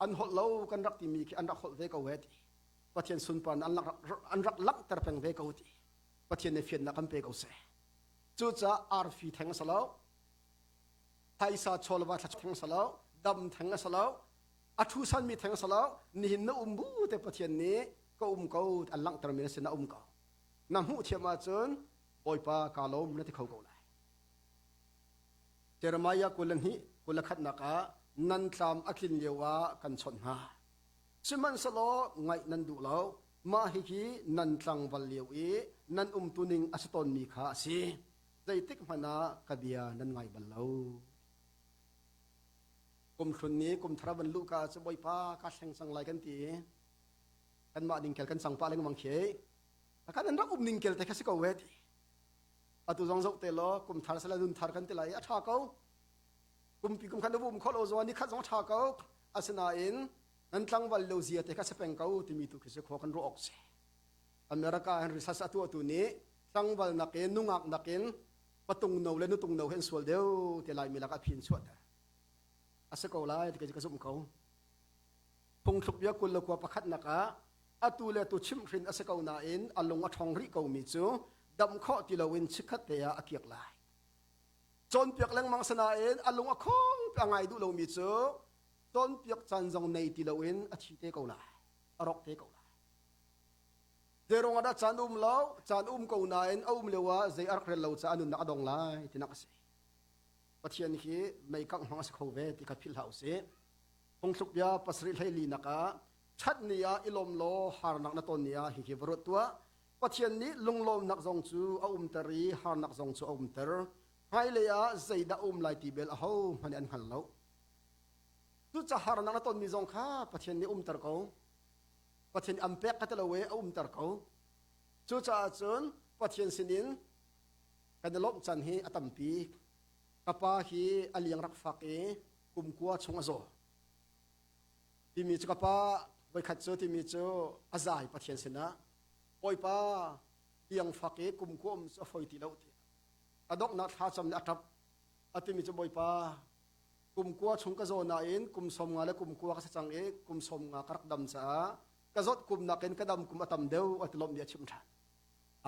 an holh lo kan rak timi khi an rak holh ve ko he ti. Pathian sunparnak an rak langhter peng ve ko ti. Pathian nih fiannak kan pe ko seh. Cucaah arfi theng a si lo, phaisa chawlva thla theng a si lo, dam theng a si lo, a thu sanmi theng a si lo, nihin na um bu te Pathian nih ka um ko an langhtermi na sin a um ko. Na hmuh thiam ahcun Bawipa kaa lawm na ti kho ko lai. Jeremiah 22 21 ah nan tlam a tlin lio ah kan chawnh hna. Sihmanhsehlaw ngaih nan duh lo. Mah hihi nan tlangval lio i nan umtuning a si tawnmi kha a si. Zeitik hmanh ah ka bia nan ngai bal lo. Kum hlun ni kum thar van luh ka cu Bawipa ka thleng cang lai kan ti i kanmah ning kel kan cang pah lengmang khi. Kan an rak um ning kel te kha si ko ve ti. Atu zong zoh te law kum thar sala nun thar kan ti lai i a ṭha ko. Kumpi kum khan na um kho lo zong ni khat zong a ṭha ko. Asinain nan tlangval lo zia te kha si peng ko timi tu khi si khua kan ruah awk si. America an research a tuahtu nih tlangval nakin nungak nakin patung no le nutung no hi an sual deuh te lai mi lakah phin chuahter. A si ko lai ti ka zumh ko. Phungthluk bia 21 pakhatnak ah atu le atu chimhhrin a si ko nain a lung a ṭhawng rih komi cu damh khawh ti loin chikkhat te ah a kiak lai. Cawnpiak lengmang sinain a lung a khong a ngai duh lomi cu cawnpiak caan zong nei ti loin a thi te ko lai, a rawk te ko lai. Zeirong ah dah caan um lo, caan um ko nain a um lio ah zei a rak rel lo caah a nunnak a dong lai tinak a si. Pathian hi mei kangh hmang a si kho ve ti kha philh hlah usih. Phungthluk bia pasarih hleili nak ah ṭhat ni ah i lawm law harnak na ton ni ah hihi va ruat tuah. Pathian nih lunglawmnak zong cu a umter i harnak zong cu a umter. Hmailei ah zeidah a um lai ti bel ahohmanh nih an hngal lo. Cucaah harnak na tonmi zong kha Pathian nih umter ko. Pathian nih an pek ka ti lo i a umter ko. Cucaah cun Pathian sinin kan i lawmh can hi a tampi. Ka pa hi a liang rak fak i kum kua chung a zaw. Timi cu ka pa voikhat cu timi cu a zai Pathian sinah Bawipa liang fak i kum kua um cu a foi ti lo ti. A donghnak thlacam nih a ṭap. A timi cu Bawipa kum kua chung ka zaw nain kum 50 le kum kua ka si cang i kum 50 ka rak dam caah ka zawt kum nakin ka dam kum a tam deuh a ti lawmh bia chim ṭhan.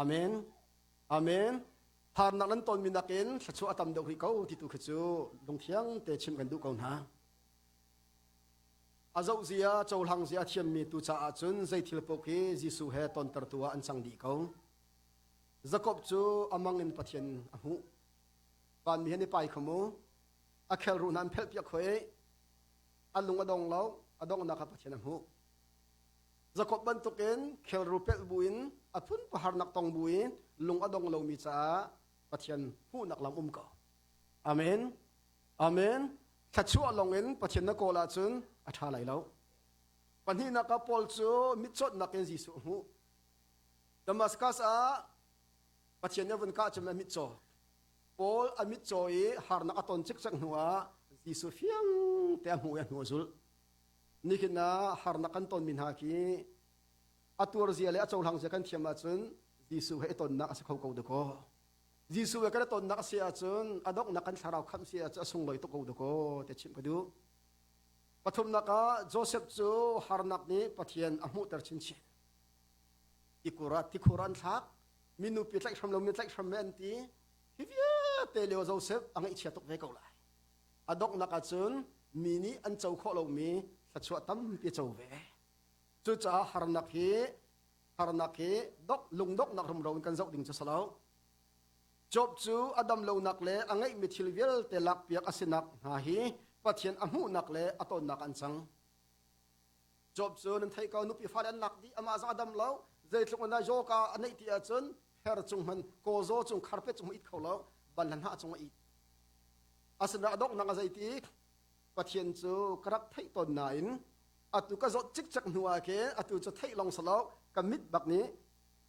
Amen. Amen. Harnak nan tonmi nakin thluachuah a tam deuh rih ko ti tu khi cu lungthiang te chim kan duh ko hna. A zoh zia, cohlang zia a thiammi tu caah cun zei thil paoh khi Jesuh he tontertu ah an cang dih ko. Jakob cu a mang in Pathian a hmuh. Vanmi he ni pai kho mu. A khelruh hna an phelhpiak khoi. A lung a dong lo, a donghnak ah Pathian a hmuh. Jakob bantukin khelru pelh buin a phun paharnak tong buin lung a dong lomi caah Pathian hmuhnak lam um ko. Amen. Amen. Thluachuah lawngin Pathian na kawl ahcun a ṭha lai lo. Pahnihnak ah Paul cu mitcawtnak in Jesuh a hmuh. Damascus ah Pathian nih a vun kah cun a mitcaw. Paul a mitcaw i harnak a ton cikcek hnuah Jesuh fiang te a hmuh i a hnu a zulh. Nihin ah harnak kan tonmi hna khi a tuar zia le a cohlang zia kan thiam ahcun Jesuh he i tonnak a si kho ko dakaw. Jesuh he kan i tonnak a si ahcun a donghnak kan thlarau khamh si ahcun a sunglawi tuk ko dakaw ti chimh ka duh. Pathumnak ah Joseph cu harnak nih Pathian a hmuhter chinchin. Tikur ah tikhur an thlak, minupi tlaihhram lo mi tlaihhram me an ti. Hi vialte lio Joseph a ngaihchia tuk ve ko lai. A donghnak ahcun mi nih an co khawh lomi thluachuah tampi a co ve. Cucaah harnak hi harnak hi dok lungdonghnak rumro in kan zoh ding cu si lo. Job cu a dam lonak le a ngeihmi thil vialte lakpiak a sinak hna hi Pathian a hmuhnak le a tonnak an cang. Job cu nan theih ko nupi fale an lak dih amah zong a dam lo zeitluk in yoga a neih ti ahcun pher cung hman kawzaw cung kharpet cung it kho lo banhla hnah cung a it. Asinain a donghnak a zeiti Pathian cu ka rak theih tawn nain atu ka zawt cikcek hnu ah khin atu cu theih long salo ka mit bak nih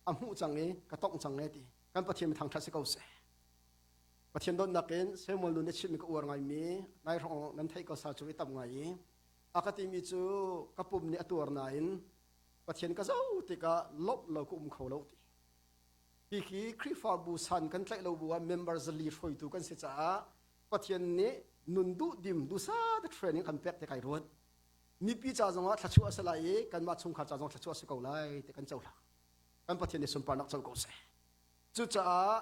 a hmuh cang i ka tongh cang e ti kan Pathian mi thangṭhat si ko seh. Pathian dawtnak in Samuel nu nih chimmi ka uar ngaimi nai hrawng nan theih ko sa cu i tam ngai i a ka timi cu ka pum nih a tuar nain Pathian ka zoh tikah lawmh lo ka um kho lo ti. Hi khi Khrihfabu san kan tlaih lo bu ah member zali hruaitu kan si caah Pathian nih nun duh dim dusa te training kan pek te kai ruat. Mipi ca zongah thluachuah a si lai i kanmah chungkhar ca zong thluachuah a si ko lai ti kan cohlang. Kan Pathian nih sunparnak co ko seh. Cucaah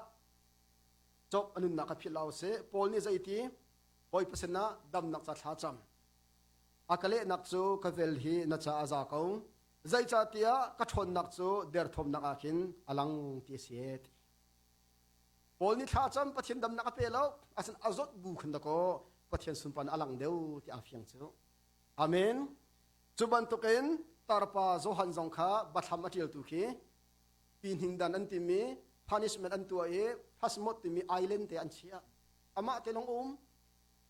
Job a nunnak kha philh lo seh. Paul nih zeiti Bawipa sinah damnak ca thla cam. A ka lehnak cu ka vel hi na ca a za ko. Zeicahtiah ka ṭhawnnak cu derthawmnak ah khin a lang ti a si. Paul nih thla cam Pathian damnak a pe lo. Asin a zawt bu khin dakaw Pathian sunparnak a lang deuh ti aa fiang cu. Amen. Cu bantukin tarpa Johan zong kha bathlam a ṭialtu khi pi dan an timi punishment an tuah i Pasmot timi island te an chiah. Amah te lawng um.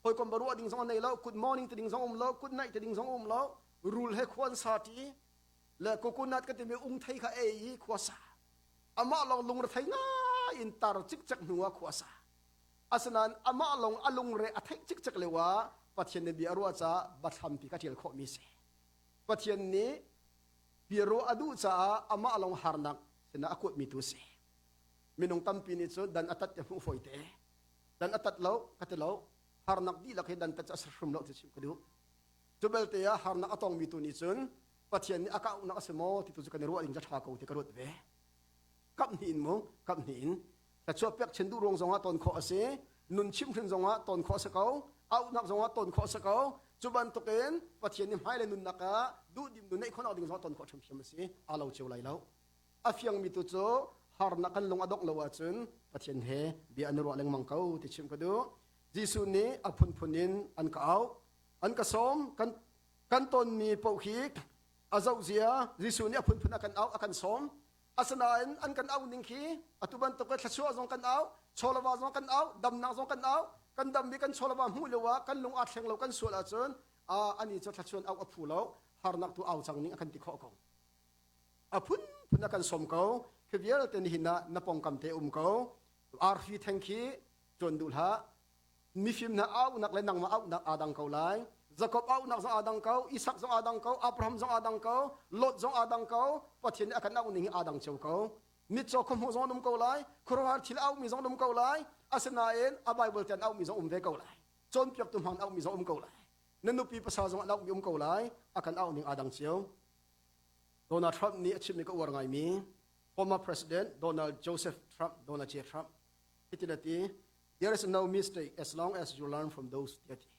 Hawikom ba ruah ding zong an nei lo, good morning ti ding zong um lo, good night ti ding zong um lo. Rul he khua an sa ṭi. Le coconut ka timi ung thei kha ei i khua sa. Amah lawng lungre thei ngai in tar cikcek hnu ah khua sa. Asinain amah lawng a lungre a theih cikcek lio ah Pathian nih bia a ruah caah bathlam pi ka ṭial khawhmi si. Pathian nih bia ruah a duh caah amah lawng harnak sinah a kuatmi tu si. Minung tampi nih cun dan a tat te hmuh fawi te. Dan a tat lo, ka ti lo. Harnak dihlak hi dan tat cu a si hrim lo ti chim ka duh. Cu belte ah harnak a tongmi tu nih cun Pathian nih a ka auhnak a si maw ti tu cu kan i ruah ding cu ṭha ko ti ka ruat ve. Kap hnih in mu, kap hnih in. Thluachuah pek chin duh ruang zongah ton khawh a si. Nun chimhhrin zongah ton khawh a si ko. Auhnak zongah ton khawh a si ko. Cu bantukin Pathian nih hmailei nunnak ah duhdim nun neih khawhnak ding zongah ton khawh ṭhiamṭhiam a si. Aa lo cio lai lo. A fiangmi tu cu harnak kan lung a dongh lo ahcun Pathian he bia an i ruah lengmang ko ti chim ka duh. Jesuh nih a phunphun in an ka auh, an ka sawm, kan kan tonmi paoh hi a zoh zia Jesuh nih a phunphun a kan auh, a kan sawm. Asinain an kan auh ning khi atu bantuk thluachuah zong kan auh, chawlava zong kan auh, damnak zong kan auh, kan dam i kan chawlava hmuh lio ah kan lung aa thleng lo kan sual ahcun ani cu thluachuah auh a phu lo, harnak tu au cang ning a kan ti khawh ko. A phunphun a kan sawm ko. Khi vialte nihin ah na pongkam te um ko. Arfi theng khi tuan duh hlah. Mifim hna auhnak le nangmah auhnak aa dang ko lai. Jakob auhnak zong aa dang ko, Isak zong aa dang ko, Abraham zong aa dang ko, Lot zong aa dang ko. Pathian nih a kan auh ning hi aa dang cio ko. Mitcaw khuahmuh zong an um ko lai, khuaruahhar thil auhmi zong an um ko lai. Asinain a Bible te an auhmi zong um ve ko lai. Cawnpiaktu hmang auhmi zong um ko lai. Na nupi pasal zong an auhmi um ko lai. A kan auh ning aa dang cio. Donald Trump nih a chimmi ka uar ngaimi former President Donald Joseph Trump, Donald J. Trump, hitin a ti, There is no mistake as long as you learn from those tiah ti.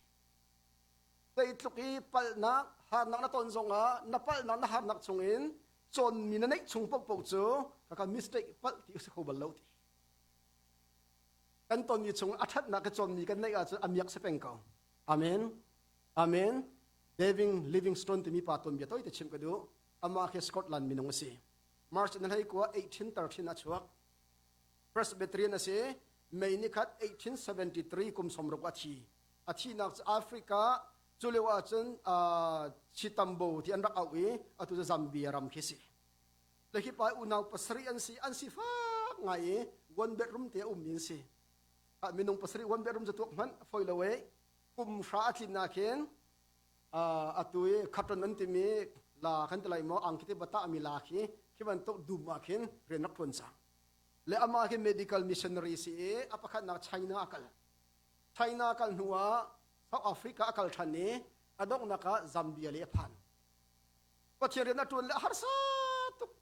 Zeitluk i palhnak, harnak na ton zongah na palhnak na harnak chungin cawnmi na neih chung paohpaoh cu kaka mistake palh ti a si kho bal lo ti. Kan tonmi chung a ṭhatnak ka cawnmi kan neih ahcun a miak si peng ko. Amen. Amen. David Livingstone timi pa tuanbia toi te chim ka duh. Amah khi Scotland minung a si. March na hlei kua 1813 a chuak. Presbyterian a si. May ni khat 1873 kum 60 a thi. A thihnak cu Africa cu lio ahcun Chitambo ti an rak auh i atu cu Zambia ram khi si. Le hi pa unau pasarih an si an si fak ngai i one bedroom te a ummi an si. Minung pasarih one bedroom cu tuak hmanh foi lo e. Kum hra a tlin ah khin atu i khaton an timi la kan ti lai maw angki te bata mi la khi khi bantuk dum ah khin rian rak tuan cang le amah khi medical missionary si i a pakhatnak China a kal China kal hnu ah South Africa a kal than i a donghnak ah Zambia le a phan Pathian rian a tuan le a harsa tuk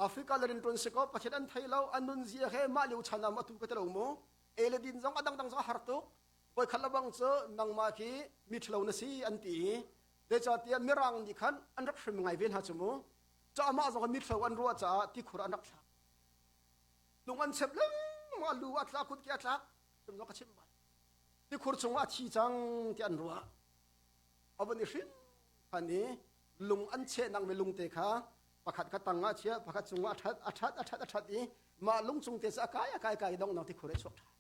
Africa le rian tuan si ko Pathian an thei lo an nun zia he mah lio chan ah atu ka ti lo mu e le din zong a dangdang zong a har tuk voikhat lebang cu nangmah khi mi ṭhalo na si an ti i zeicahtiah mirang nih khan an rak hrim ngai ve hna cu mu cu amah zong mi ṭhalo an ruah caah tikhur an rak thlak lung an chep lengmang a lu a tlak kut ke a tlak chim zong ka chim bal tikhur chungah a thi cang ti an ruah a von i hrim than i lung an chehnak mi lungte kha pakhat kha tang ah chia pakhat cungah a ṭhat a ṭhat a ṭhat a ṭhat i mah lung cung te cu a kai a kai kai donghnak tikhur a chuak ṭhan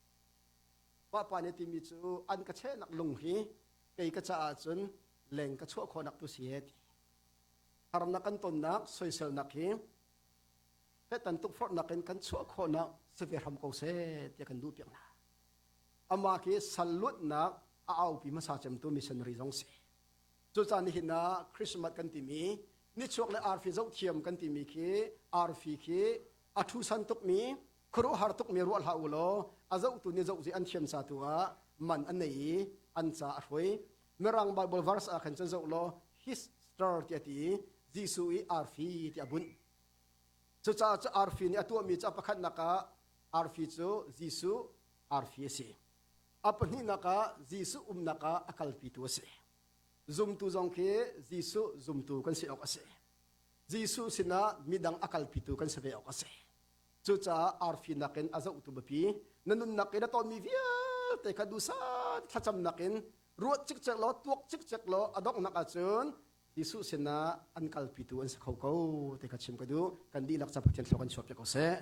Papa nih timi cu an ka chehnak lung hi kei ka caah cun leng ka chuah khawhnak tu si he ti. Harnak kan tonnak soiselnak hi Satan tukforhnak in kan chuah khawhnak si ve hram ko seh tiah kan duh piak hna. Amah khi sal luatnak a aupi hmasa cemtu missionary zong si. Cucaah nihin ah Christmas kan timi nichuak le arfi zohthiam kan timi khi arfi khi a thusan tukmi khuaruahhar tukmi ruah hlah u law a zohtu nih zoh an thiam ca tu ah man an nei i an ca a hruai. Mirang Bible verse ah khan cun zoh law his star tiah ti i Jesuh i arfi tiah a bunh. Cucaah cu arfi nih a tuahmi cu a pakhatnak ah arfi cu Jesuh arfi a si. A pahnihnak ah Jesuh umnak ah a kalpitu a si. Zumtu zong khi Jesuh zumtu kan si awk a si. Jesuh sinah midang a kalpitu kan si ve awk a si. Cucaah arfi nakin a zohtu biapi na nunnak in a tonmi vialte kha duhsah thlacamnak in ruat cikcek law tuak cikcek law a donghnak ahcun Jesuh sinah an kalpitu an si kho ko ti kha chim ka duh. Kan dihlak ca Pathian thlua kan chuah piak ko seh.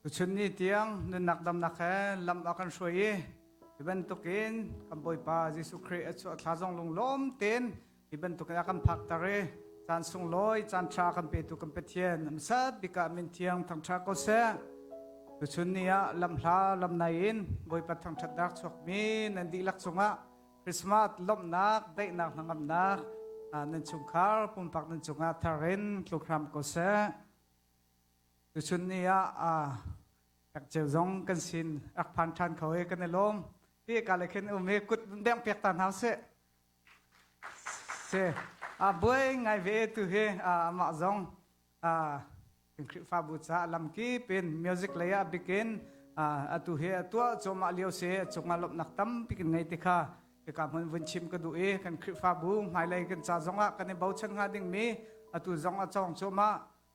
Tuchun ni tiang nunnak damnak he lam a kan hruai i hi bantukin kan Bawipa Jesuh Khrih a chuah thla zong lunglawm tein hi bantukin a kan phakter i caan sunglawi caan ṭha kan petu kan Pathian hmasat bik ah min thiang thangṭha ko seh. Tuchun ni ah lamhla lamnai in Bawipa thangṭhatnak chuakmi nan dihlak cungah Christmas lawmhnak, daihnak hnangamnak nan chungkhar pumpak nan cungah thar in tluk hram ko seh. Tuchun ni ah ceu zong kan sin rak phan ṭhan kho i kan i lawm. Ti ka le khin um i kut beng piak ta hna sih. Si a buai ngai ve tu hi amah zong kan Khrihfabu caah lamkip in music lei ah bikin atu hi a tuah cuahmah lio si cungah lawmhnak tampi kan ngei ti kha hika hmun vun chim ka duh i kan Khrihfabu hmailei kan ca zongah kan i bochan hnga dingmi atu zong a cawng cuahmah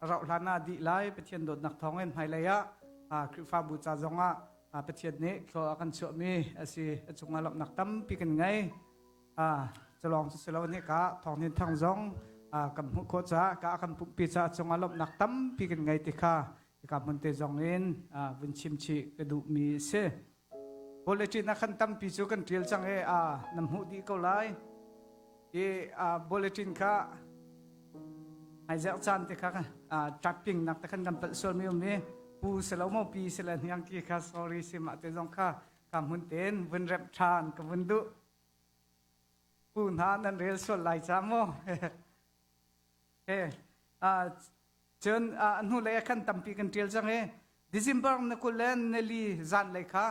rauh hlan ah dih lai Pathian dawtnak thawngin hmailei ah Khrihfabu ca zongah Pathian nih thlua a kan chuahmi a si a cungah lawmhnak tampi kan ngei. Culawng cu si lo nih ka thawng thang zong kan hmuh khawh caah ka kan pumhpi caah cungah lawmhnak tampi kan ngei ti kha hika hmun te zong in vun chim chih ka duhmi a si. Bulletin ah khan tampi cu kan ṭial cang i na hmuh dih ko lai. I bulletin kha hmaizerh caan te kha typing nak te khan kan palh sualmi um i pu si lo maw pi si le hniang ki kha sorry si mah te zong kha ka hmun tein vun remh ṭhan ka vun duh. Pu hna nan rel sual lai ca maw? He cun a hnu lei ah khan tampi kan ṭial cang i December na 20 le nili zan lei kha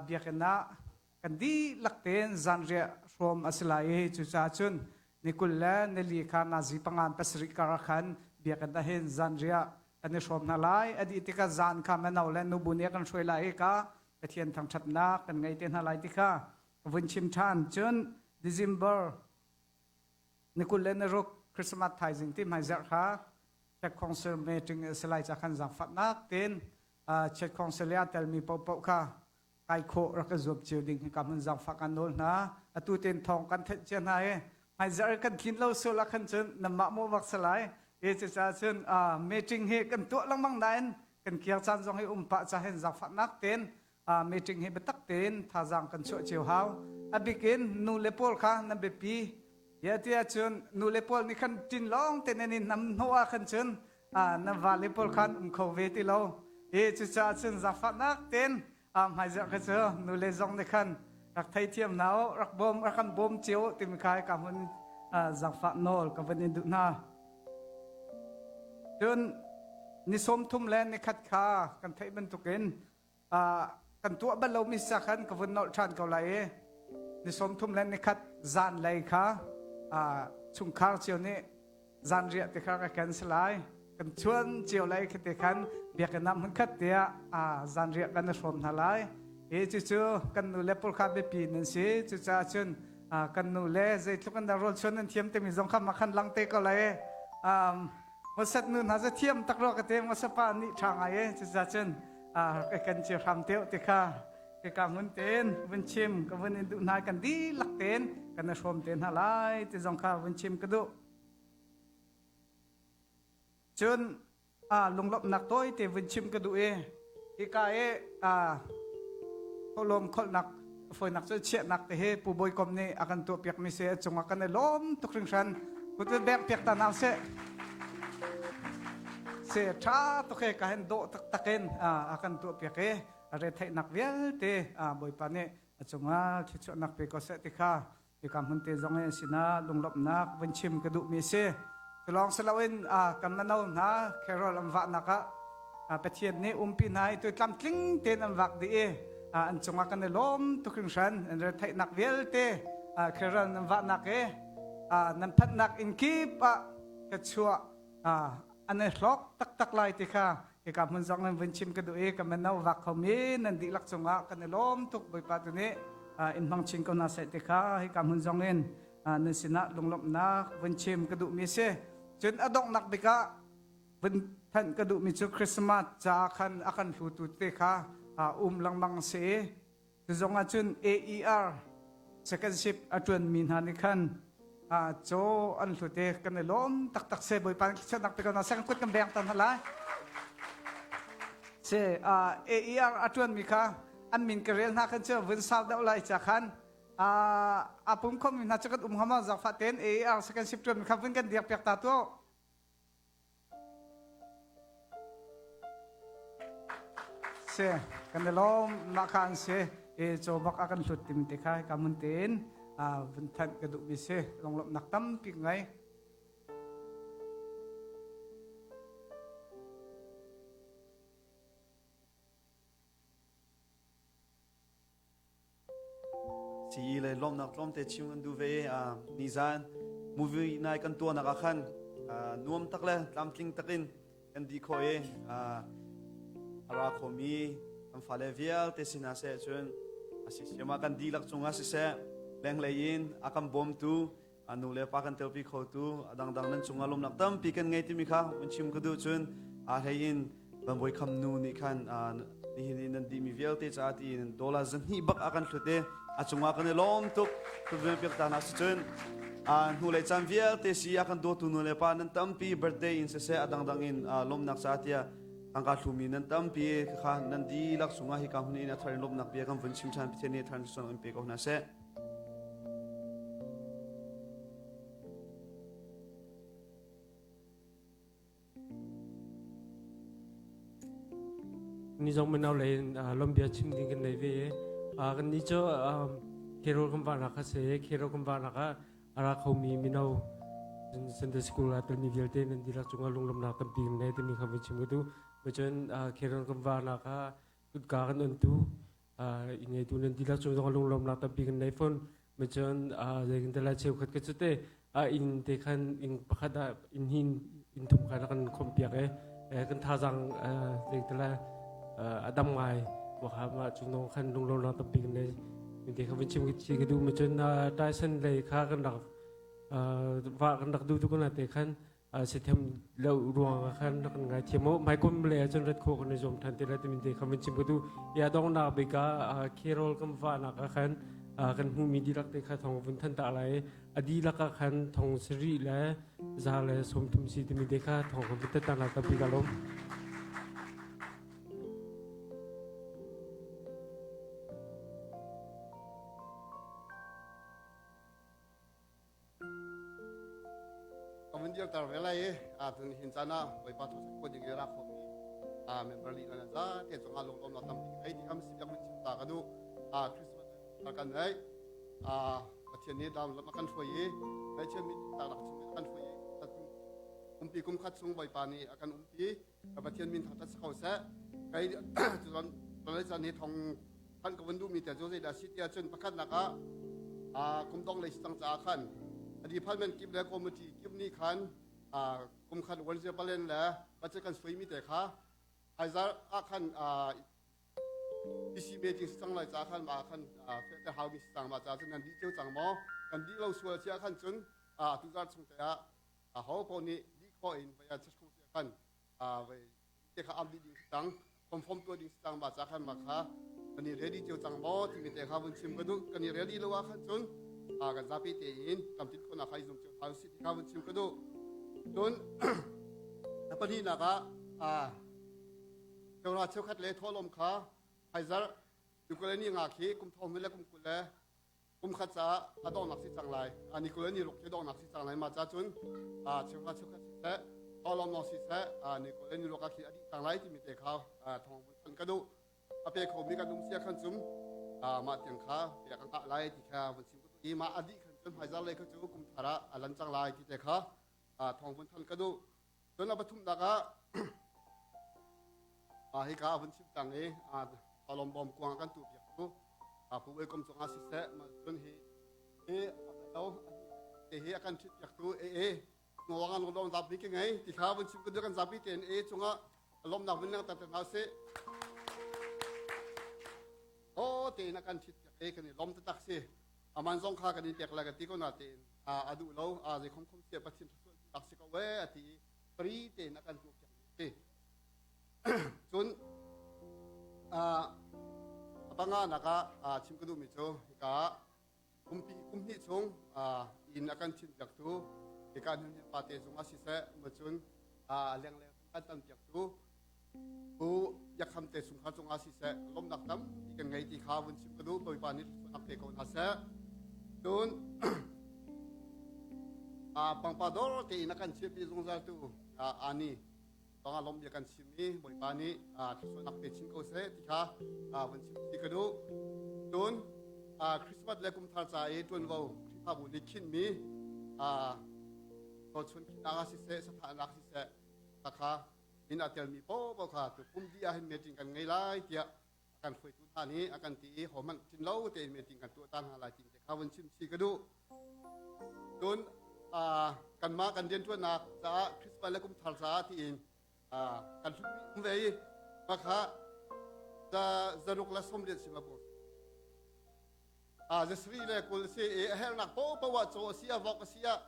biakinn ah kan dihlak tein zanriah hrawm a si lai i cucaah cun ni 20 le nili kha nazi pangan pasarih kar ah khan biakinn ah hin zanriah kan i hrawm hna lai. A dih tikah zan kha mino le nubu nih a kan hruai lai i ka Pathian thangṭhatnak kan ngei te hna lai ti kha ka vun chim ṭhan. Cun December ni 26 Christmas thaizing ti hmaizarh kha Czech Council meeting a si lai ca khan zaangfahnak tein Czech Council i aa telmi paohpaoh kha kai khawh rak i zuam cio ding hi ka hmun zaangfah kan nawl hna. Atu tein thawng kan theih cia hna i hmaizarh kan tlin lo sual ah khan cun nanmah mawh bak si lai. E cucaah cun meeting hi kan tuah lengmang nain kan kir caan zong hi um pah ca hin zaangfahnak tein meeting hi biatak tein thazaang kan chuah cio hau. A bik in nu le pawl kha nan biapi. Ya tiah cun nu le pawl nih khan ṭin lawng te nan i nam hnawh ah khan cun nan vale pawl khan um kho ve ti lo. E cucaah cun zaangfahnak tein hmaizarh kha cu nu le zong nih khan rak theithiam hna u, rak bawm rak kan bawm cio timi kha ka hun zaangfah nawl ka van in duh hna. Cun ni 30 le ni khat kha kan theih bantukin kan tuah bal lomi sa khan ka vun nolh ṭhan ko lai i ni 30 le ni khat zan lei kha chungkhar cio nih zanriah te kha ka cancel lai kan chuan cio lai khi te khan biakinn ah hmunkhat tiah zanriah kan i hrawm hna lai i cucu kan nu le pawl kha biapi nan si cucaah cun kan nu le zeitluk an rawl chuan nan thiam timi zong kha ma khan lang te ko lai Mosat nu hna za thiam tak ro ka te Mosapa nih ṭha ngai e cucaah cun kan cio hram teo ti kha ka hmun ten vun chim ka vun in duh hna kan dihlak ten kan i hrawm te hna lai ti zong kha vun chim ka duh Cun lunglawmhnak tawite vun chim ka duh i hika i thawhlawm kholhnak fawinak cu chiahnak te hi Pu Bawi Kom nih a kan tuahpiakmi si a cungah kan i lawm tuk hringhran. Kut bek piak ta hna sih. Se ṭha tuk he ka hen dawh taktak in a kan tuahpiak i a retheihnak vialte Bawipa nih a cungah thluachuahnak pe ko seh ti kha Hika hmun te zong in sinah lunglawmhnak vun chim ka duhmi a si. Culawng si loin kan mano hna carol an vahnak ah Pathian nih umpi hna i tu tlamtling tein an vak dih i an cungah kan i lawm tuk hringhran an retheihnak vialte carol nan vahnak i nan phanhnak inn kip ah ka chuah an i hlawk taktak lai ti kha hika hmun zong in vun chim ka duh i ka mano vak khomi nan dihlak cungah kan i lawm tuk Bawipa tu nih in hmang chin ko hna seh ti kha hika hmun zong in nan sinah lunglawmhnak vun chim ka duhmi si cun a donghnak bik ah vun thanh ka duhmi cu Christmas ca khan a kan hlutu te kha um lengmang si Cu zong ah cun AER second shift a ṭuanmi hna nih khan caw an hlut i kan i lawm taktak se Bawipa nih thluachuahnak pe ko hna seh kan kut kan beng ta hna lai. Se AER a ṭuanmi kha an min ka rel hna khan cu vun sau deuh lai ca khan a pum khomi hna cu kan um hama zakfah tein AER second shift ṭuanmi kha vun kan diak piak ta tuah. Si kan i lawm mah kha an si i caw bak a kan hlut timi te kha ka mun tein vun thanh ka duhmi si lunglawmhnak tampi ka ngei. CE le lawmhnak tlawmte chim kan duh ve. Nizan movie nai kan tuahnak ah khan nuam tak le tlamtling takin kan dih khawh i a ra khomi kan fale vialte sinah seh cun a si siam ah kan dihlak cungah siseh lenglei in a kan bawmtu a nu le pa kan telpi khotu a dangdang nan cungah lawmnak tampi kan ngei timi kha un chim ka duh. Cun a hlei in Van Kham nu nih khan nihin i nan dihmi vialte caah tiin dollar 200 bak a kan hlut i a cungah kan i lawm tuk piak ta hna si. Cun hnulei caan vialte si a kan dawtu nu le pa nan tampi, birthday in siseh a dangdang in lawmnak caah tiah tangka hlumi nan tampi kha nan dihlak cungah hika hmun in a thar in lawmnak bia kan vun chim ṭhan. Pathian nih thar in pe ko hna seh. Ni zong mino lei in lawmbia chim ding kan nei ve i kan nih cu Carol kan vahnak a si i Carol kan vahnak ah a ra khomi mino Sunday school ah telmi vialte nan dihlak cungah lunglawmhnak tampi kan ngei timi kha vun chim ka duh. Cun Carol kan vahnak ah kutka kan ontu i ngeitu nan dihlak cung zong lunglawmnak tampi kan nei fawn. Cun zeitin lai cheukhat ka cu te inn te khan inn pakhat ah inn hin inn thum khan kan khomh piak i kan thazang zeitin lai a dam ngai wakha ma chung nong khan lunglawmnak tampi kan nei te kha vun chim chi ka duh. Cun Tyson lei kha kan rak va kan rak duh tu kan te khan sithem lo ruang ah khan kan ngai thiam o mai kum le cun rat kho kan i zuam than te la timin te khamin chim ku ya dong nak bika Carol kan va nak ah khan kan hmu mi dilak te kha thong vun than ta lai adi laka khan thong sari le za le 30 si timi te kha thong kan vun ta na ta bi ka lom. Ka vun dirter ve lai i tun hin caan ah Bawipa thawngṭha kho ding i ra khomi member lila na za te cungah lunglawmnak tampi ngei ti kam si biak vun chim ta ka duh. Christmas kan nei Pathian nih dam lam a kan hruai i ngaihchiat mi tak lak chung in a kan hruai i umpi kum khat chung Bawipa nih a kan umpi. Pathian min thangṭhat si ko seh. Kai cun tonai caan hi thong khan ka vun duhmi te cu zeidah si tiah cun pakhatnak ah kum dong lei si cang caah khan a department kip le committee kip nih khan kum khat one zero palen le budget kan suaimi te kha haizar ah khan PC meeting si cang lai caah khan mah khan fehter haumi si cang. Mah caah cun nan dih cio cang maw, kan dih lo sual sia khan cun tuzar chung te ah aho paoh nih dih khawh in vai an chung te khan vai te kha am dih ding si cang, confirm tuah ding si cang. Mah ca khan mah kha kan i ready cio cang maw timi te kha vun chim ka duh. Kan i ready lo ah khan cun kan zapi tein kam tit khawhnak kha i zum cio hau si ti kha vun chim ka duh. Cun a pahnihnak ah cheuhra cheukhat le thawhlawm kha haizar nikul ni nga khi kum thong le kum 20 le kum khat caah a donghnak si cang lai, ni 20 ni ruk khi donghnak si cang lai. Ma ca cun cheuhra cheukhat siseh, thawhlawm lawng siseh, ni 20 ni ruk ah khi a dih cang lai timi te kha thawng vun thanh ka duh. A pe khomi kan um sia khan cum mah tiang kha pe kan ngah lai ti kha vun chim ka duh i mah a dih khan cun hmaizar lei kha cu kum thar ah a lan cang lai ti te kha thawng vun thanh ka duh. Cun a pathumnak ah hika a vun chim cang i thawhlawm bawm kuang kan tu piak tu pu Welcome cungah siseh, cun hi hi a lo te hi a kan ṭhit piak tu e ngawang an lawm zapi ke ngei ti kha vun chim ka duh. Kan zapi tein e cungah lawmnak vun lang ter hna sih. O tein a kan ṭhit piak e kan i lawm taktak si. Aman zong kha kan in pek lai ka ti ko na tein a duh lo, a zei khom khom sia Pathian thluachuah tak si ko e a ti i free tein a kan tuah piak si. Cun a panga nak ah chim ka duhmi cu hika kumpi kum hnih chung inn a kan chim piak tu hika hnin pa te zung ah siseh, ma cun lengleng kan tan piak tu. Pu Biak Kham te chungkhar cungah siseh lawmnak tampi kan ngei ti kha vun chim ka duh. Bawipa nih thluachuahnak pe ko hna seh. Cun pangpar dawr tein a kan chiahpi zungzal tu ani zongah lawm bia kan chim i Bawipa nih thluachuahnak pe chin ko seh ti kha vun chim ti ka duh. Cun Christmas le kum thar ca i ṭuanvo Khrihfabu nih khinmi chun khinnak ah siseh, sathahnak siseh, kha min aa telmi paohpaoh kha tu kum dih ah hin meeting kan ngei lai tiah a kan hruaitu hna nih a kan ti i hohmanh ṭin lo tein meeting kan tuah ta hna lai ti te kha vun chim chih ka duh. Cun kanmah kan rianṭuannak caah Christmas le kum thar caah tiin kan hlutmi um ve i mah kha zaruk le 80 sim a zasarih le 20 si i a herhnak paohpaoh ah caw a si ah vok a si ah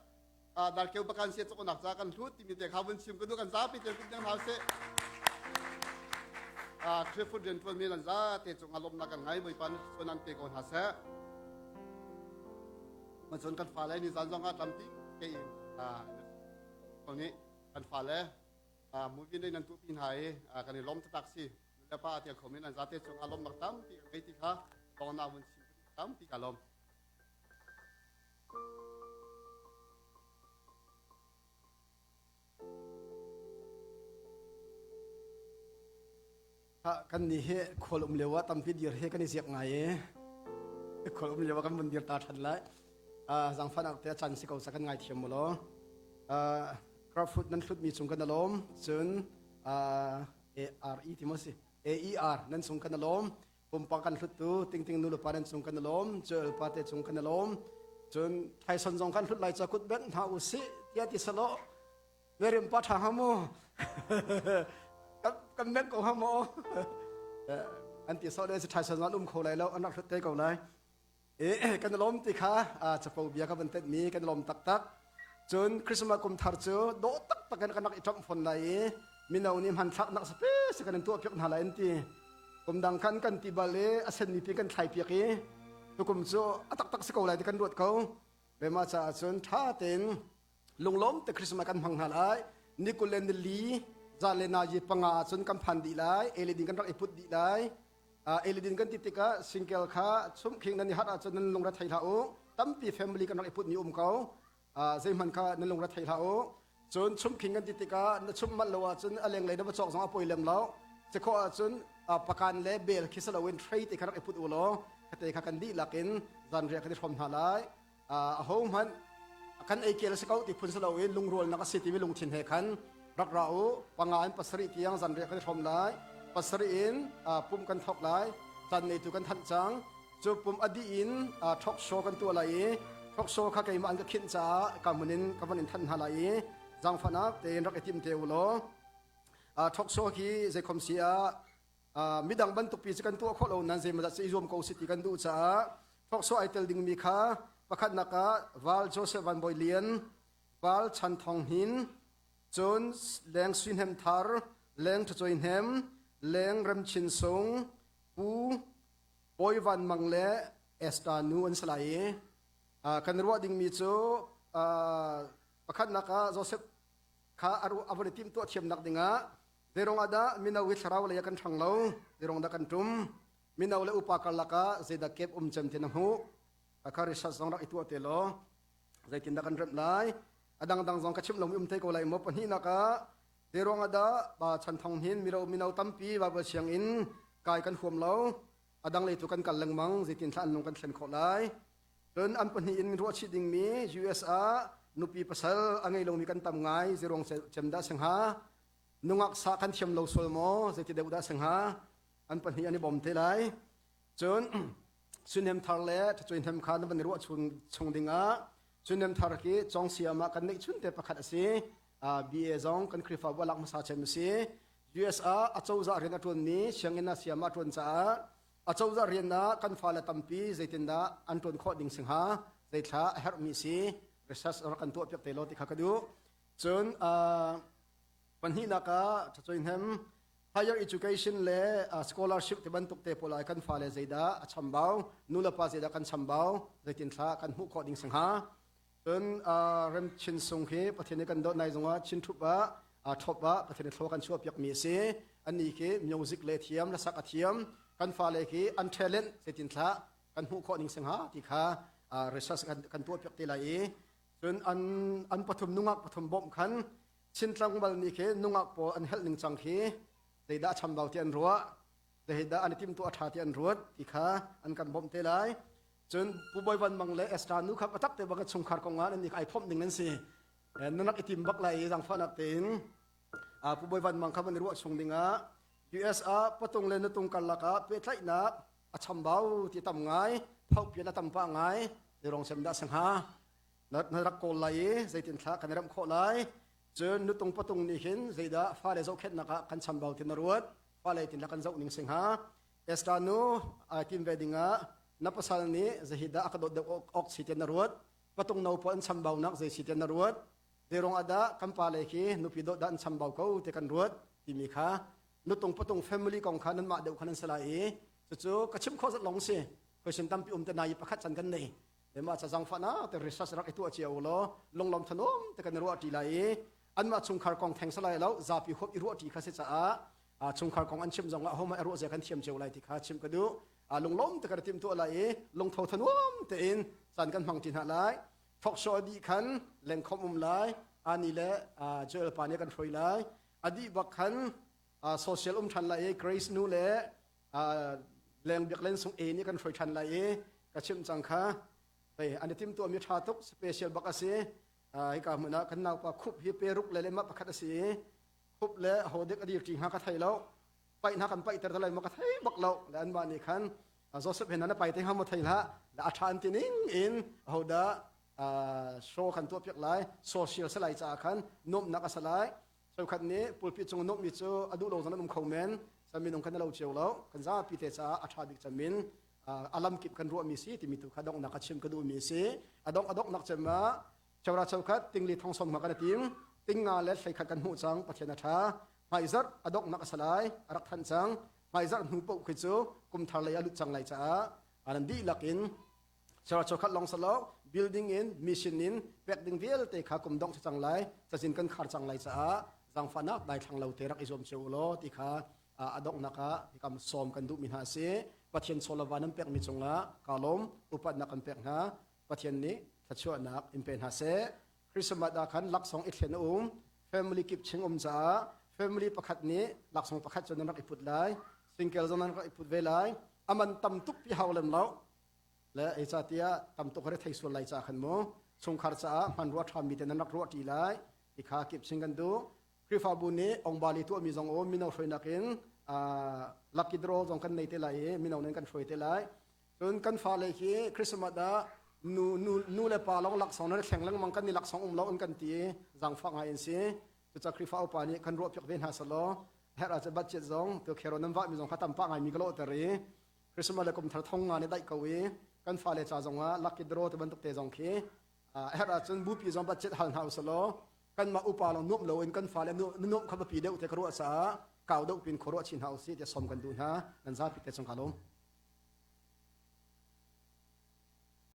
darkeu pakan sia cawknak ca kan hlut timi te kha vun chim ka duh. Kan zapi te kun hau seh. Khrihfut rian tuan mi lan za te cung lawmnak kan ngai. Bawipa nih chuan an pe ko hna seh. Ma cun kan fale ni zan zong ah tlamtling tein ko nih kan fale movie nei nan tuahpi hna i kan i lawm taktak si. Le pa tial khomi nan zate cung ah lawmnak tampi kan ngei ti kha tawngnak vun chim tampi ka lawm. Kan nih hi khual um lio ah tampi dir hi kan i ziak ngai i khual um lio ah kan vun dir ta ṭhan lai. Zangfahnak te a can si ko sa kan ngai thiam mu law. Crowdfood nan hlutmi cung kan alawm. Cun ARE ti maw si AER nan cung kan alawm. Pumpak kan hluttu Tingting nu le pa nan cung kan alawm. Joel pa te cung kan alawm. Cun Tyson zong kan hlut lai ca kut bengh hna usih tiah ti selaw Meriam pa ṭha hnga mu kan bengh ko hnga maw an ti sawh le si Tyson zong an um kho lai lo, an rak hlut te ko lai. Kan lawm ti kha capo bia ka van tet mi kan lawm taktak. Cun Christmas kum thar cu dawh taktak in kan rak i ṭamh fawn lai i mino nih hmanthlak nak sape si kan in tuah piak hna lai an ti. Kum dang khan kan ti bal i a sen mi pi kan thlai piak i tukum cu a taktak si ko lai ti kan ruat ko. Mah caah cun ṭha tein lunglawm te Christmas kan hmang hna lai. Ni 24 zan le nazi 5 ahcun kan phan dih lai. Eledin kan rak i put dih lai. Eledin kan ti tikah single kha chumkhing nan i harh ahcun nan lungre thei hlah u. Tampi family kan rak i put mi um ko. Zeihmanh kha nan lungre thei hlah u. Cun chumkhing kan ti tikah na chumh manh lo ahcun a lenglei na va cawk zong a poi lem lo. Si khawh ahcun pakan le bel khi si loin tray te kha rak i put u law khate kha kan dihlak in zanriah kan i hrawm hna lai. Aho hmanh kan ei kel si ko ti phun si loin lungrualnak a si timi lungthin he khan rak ra u. 5 in 7 tiang zanriah kan i hrawm lai. 7 in pum kan thawk lai. Caan neitu kan thanh cang. Cu pum a dih in talk show kan tuah lai i talk show kha keimah an ka khinh caah ka mun in ka van in thanh hna lai i zaangfahnak tein rak i tim te u law. Talk show khi zeikhom si ah midang bantuk pi cu kan tuah khawh lo nan zeimawzat cu i zuam ko si ti kan duh caah talk show ai tel dingmi kha pakhatnak ah Val Joseph Van Bawi Lian, Val Chan Thong Hin, cun Leng Sui Hnem Thar, Leng Ṭhacuai Hnem, Leng Rem Chin Sung, Pu Bawi Van Mang le Esther nu an si lai i kan ruah dingmi cu pakhatnak ah Joseph kha a von i timhtuah thiamnak dingah zeirong ah dah mino hi thlarau lei ah kan ṭhang lo, zeirong dah kan ṭum, mino le upa karlak ah zeidah kep um cem ti na hmuh, kha research zong rak i tuah te law zeitindah kan remh lai. A dangdang zong ka chimh lomi um te ko lai maw. Pahnihnak ah zeiruang ah dah pa Chan Thong Hnin mino mino tampi Bible sianginn kai kan huam lo, a dang lei tu kan kal lengmang, zeitin thla an lung kan thlen khawh lai. Cun an pahnih in ruahchih dingmi US ah nupi pasal a ngei lomi kan tam ngai, zeiruang cem dah singha, nungak sa kan thiam lo sual maw, zeiti deuh dah singha, an pahnih an i bawm te lai. Cun Sunem thar le Ṭhacuai kha na van i ruah chung, chung dingah Sunem thar khi Cong Siam ah kan neih chun te pakhat a si. BA zong kan Khrihfabu a lak hmasa cem a si. US ah acozah rian a ṭuanmi sianginn ah siam a ṭuan caah acozah rian ah kan fale tampi zeitindah an ṭuan khawh ding singha zeithla a herhmi si research rak kan tuah piak te law ti kha ka duh. Cun pahnihnak ah Ṭhacuai Hnem higher education le scholarship ti bantuk te pawl ah kan fale zeidah a chambau, nu le pa zeidah kan chambau, zeitin thla kan hmuh khawh ding singha. Cun Rem Chin Sung hi Pathian nih kan dawt nai zongah Chin Thup ah thop ah Pathian nih thlaw kan chuah piak mi a si. Ani khi music le thiam, hlasak a thiam. Kan fale khi an talent zeitin thlah kan hmuh khawh ning sing ha ti kha research kan tuah piak te lai i cun an pathum nungak pathum bawmh khan Chintlang bal nih khi nungak pawl an helh ning cang khi zeidah chambau ti an ruah zeidah an i timtu a ṭha ti an ruat ti kha an kan bawmh te lai. Cun Pu Bawi Van Mang le Esther nu kha patak te bang chungkhar kong ah nan ai phomh ding an si. Nan rak i tim bak lai i zangfahnak tein Pu Bawi Van Mang kha van i ruah chung ding ah US ah patung le nutung karlak ah pehtlaihnak a chambau ti tam ngai, phauhpian a tam pah ngai, rong sem dah sangha na rak kawl lai i zeitin thla kan i remh khawh lai. Cun nutung patung nih hin zeidah fale zohkhenhnak ah kan chambau ti na ruat, fale tin kan zoh ning singha. Esther nu ai tim ve dingah na pasal nih zehidah a ka dawt deuh awk si ti na ruat, patung no pawl an chambaunak zei si ti na ruat, zeirong ah dah kan pa le khi nupi dawt dah an chambau ko ti kan ruat timi kha nutung patung family kong kha nanmah deuh kha nan si lai i cucu ka chim khawh zat long si. Question tampi um te nai pakhat chan kan nei mah ca zangfah na te research rak i tuah cio law lunglawm thanuam te kan ruah ṭi lai i anmah chungkhar kong theng salai lo zapi huap i ruah ṭi kha si caah chungkhar kong an chim zong ah homa ruah zia kan thiam cio lai ti kha chim ka duh. Lunglawm te kan tim tuah lai i lungtho thanuam tein caan kan hmang ṭi hna lai. Talk show dih khan lengkhom um lai, ani le Joel pa nih kan hruai lai. Adi bak khan social um ṭhan lai i Grace nu le leng biak len sung e nih kan hruai ṭhan lai i ka chimh cang kha hei an i timtuah mi ṭha tuk, special bak a si. Hika hmun ah kan naupa khup hi peruk le lehmah pakhat a si i khup le hodek a dir ṭi hnga ka thei lo, paih hna kan paih ter lai maw ka thei bak lo le anmah nih khan Joseph he nan pai te hnga maw thei hlah le a ṭha an ti ning in hodah show kan tuah piak lai. Social salai caah khan nuamhnak a salai cheukhat nih pulpit cung nuamhmi cu a duh lo zong an um kho men san minung kan lo cio lo, kan zapi te caah a ṭha bik camin a lam kip kan ruahmi si timi tu kha donghnak a chim ka duhmi si. A dongh a donghnak cem ah cheura cheukhat tingli thong som kan tim tinga le hleikhat kan hmuh cang. Pathian a ṭha. Hmaizarh a donghnak a salai a rak thanh cang. Hmaizarh hnu paoh khi cu kum thar lei a lut cang lai caah an dihlak in cheura cheukhat long salo building in mission in pek ding vialte kha kum dongh cang lai, cazin kan khar cang lai caah zangfahnak daithlang lo te rak i zuam cio law ti kha a donghnak ah hikam sawm kan duhmi hna a si. Pathian chawlava nan pekmi cungah ka lawm, upatnak kan pek hna. Pathian nih thluachuahnak in pe hna seh. Christmas ah khan laksawng i thlen a um, family kip ching um caah family pakhat nih laksawng pakhat cu nan rak i put lai, single zong nan rak i put ve lai. Aman tam tuk pi hau lem lo le ei ca tiah tam tuk re thei sual lai ca khan mu chungkhar caah hmanrua ṭhami te nan rak ruah ṭi lai ti kha kip ching kan duh. Khrihfabu nih ongbali tuahmi zong um mino hruainak in lucky draw zong kan nei te lai i mino nan kan hruai te lai. Cun kan fale hi Christmas ah nu nu nu le pa lawng laksawng nan thleng lengmang, kan ni laksawng um lo an kan ti, zangfah ngai in si. Cucaah Khrihfa upa nih kan ruah piak ve hna selaw herh ah budget zong tu khero nan vah mi zong kha tampa ngai mi ka lawhter i Christmas le kum thar thong nga ne daih ko i kan fale ca zong ah lucky draw te bantuk te zong khi herh ahcun bupi zong budget hal hna usalaw kanmah upa lawng nuam loin kan fale nuam kha biapi deuh te ka ruah caah kau deuh pin khuaruah chin hna usih tiah som kan duh hna. Nan zapi te cung ka lawm.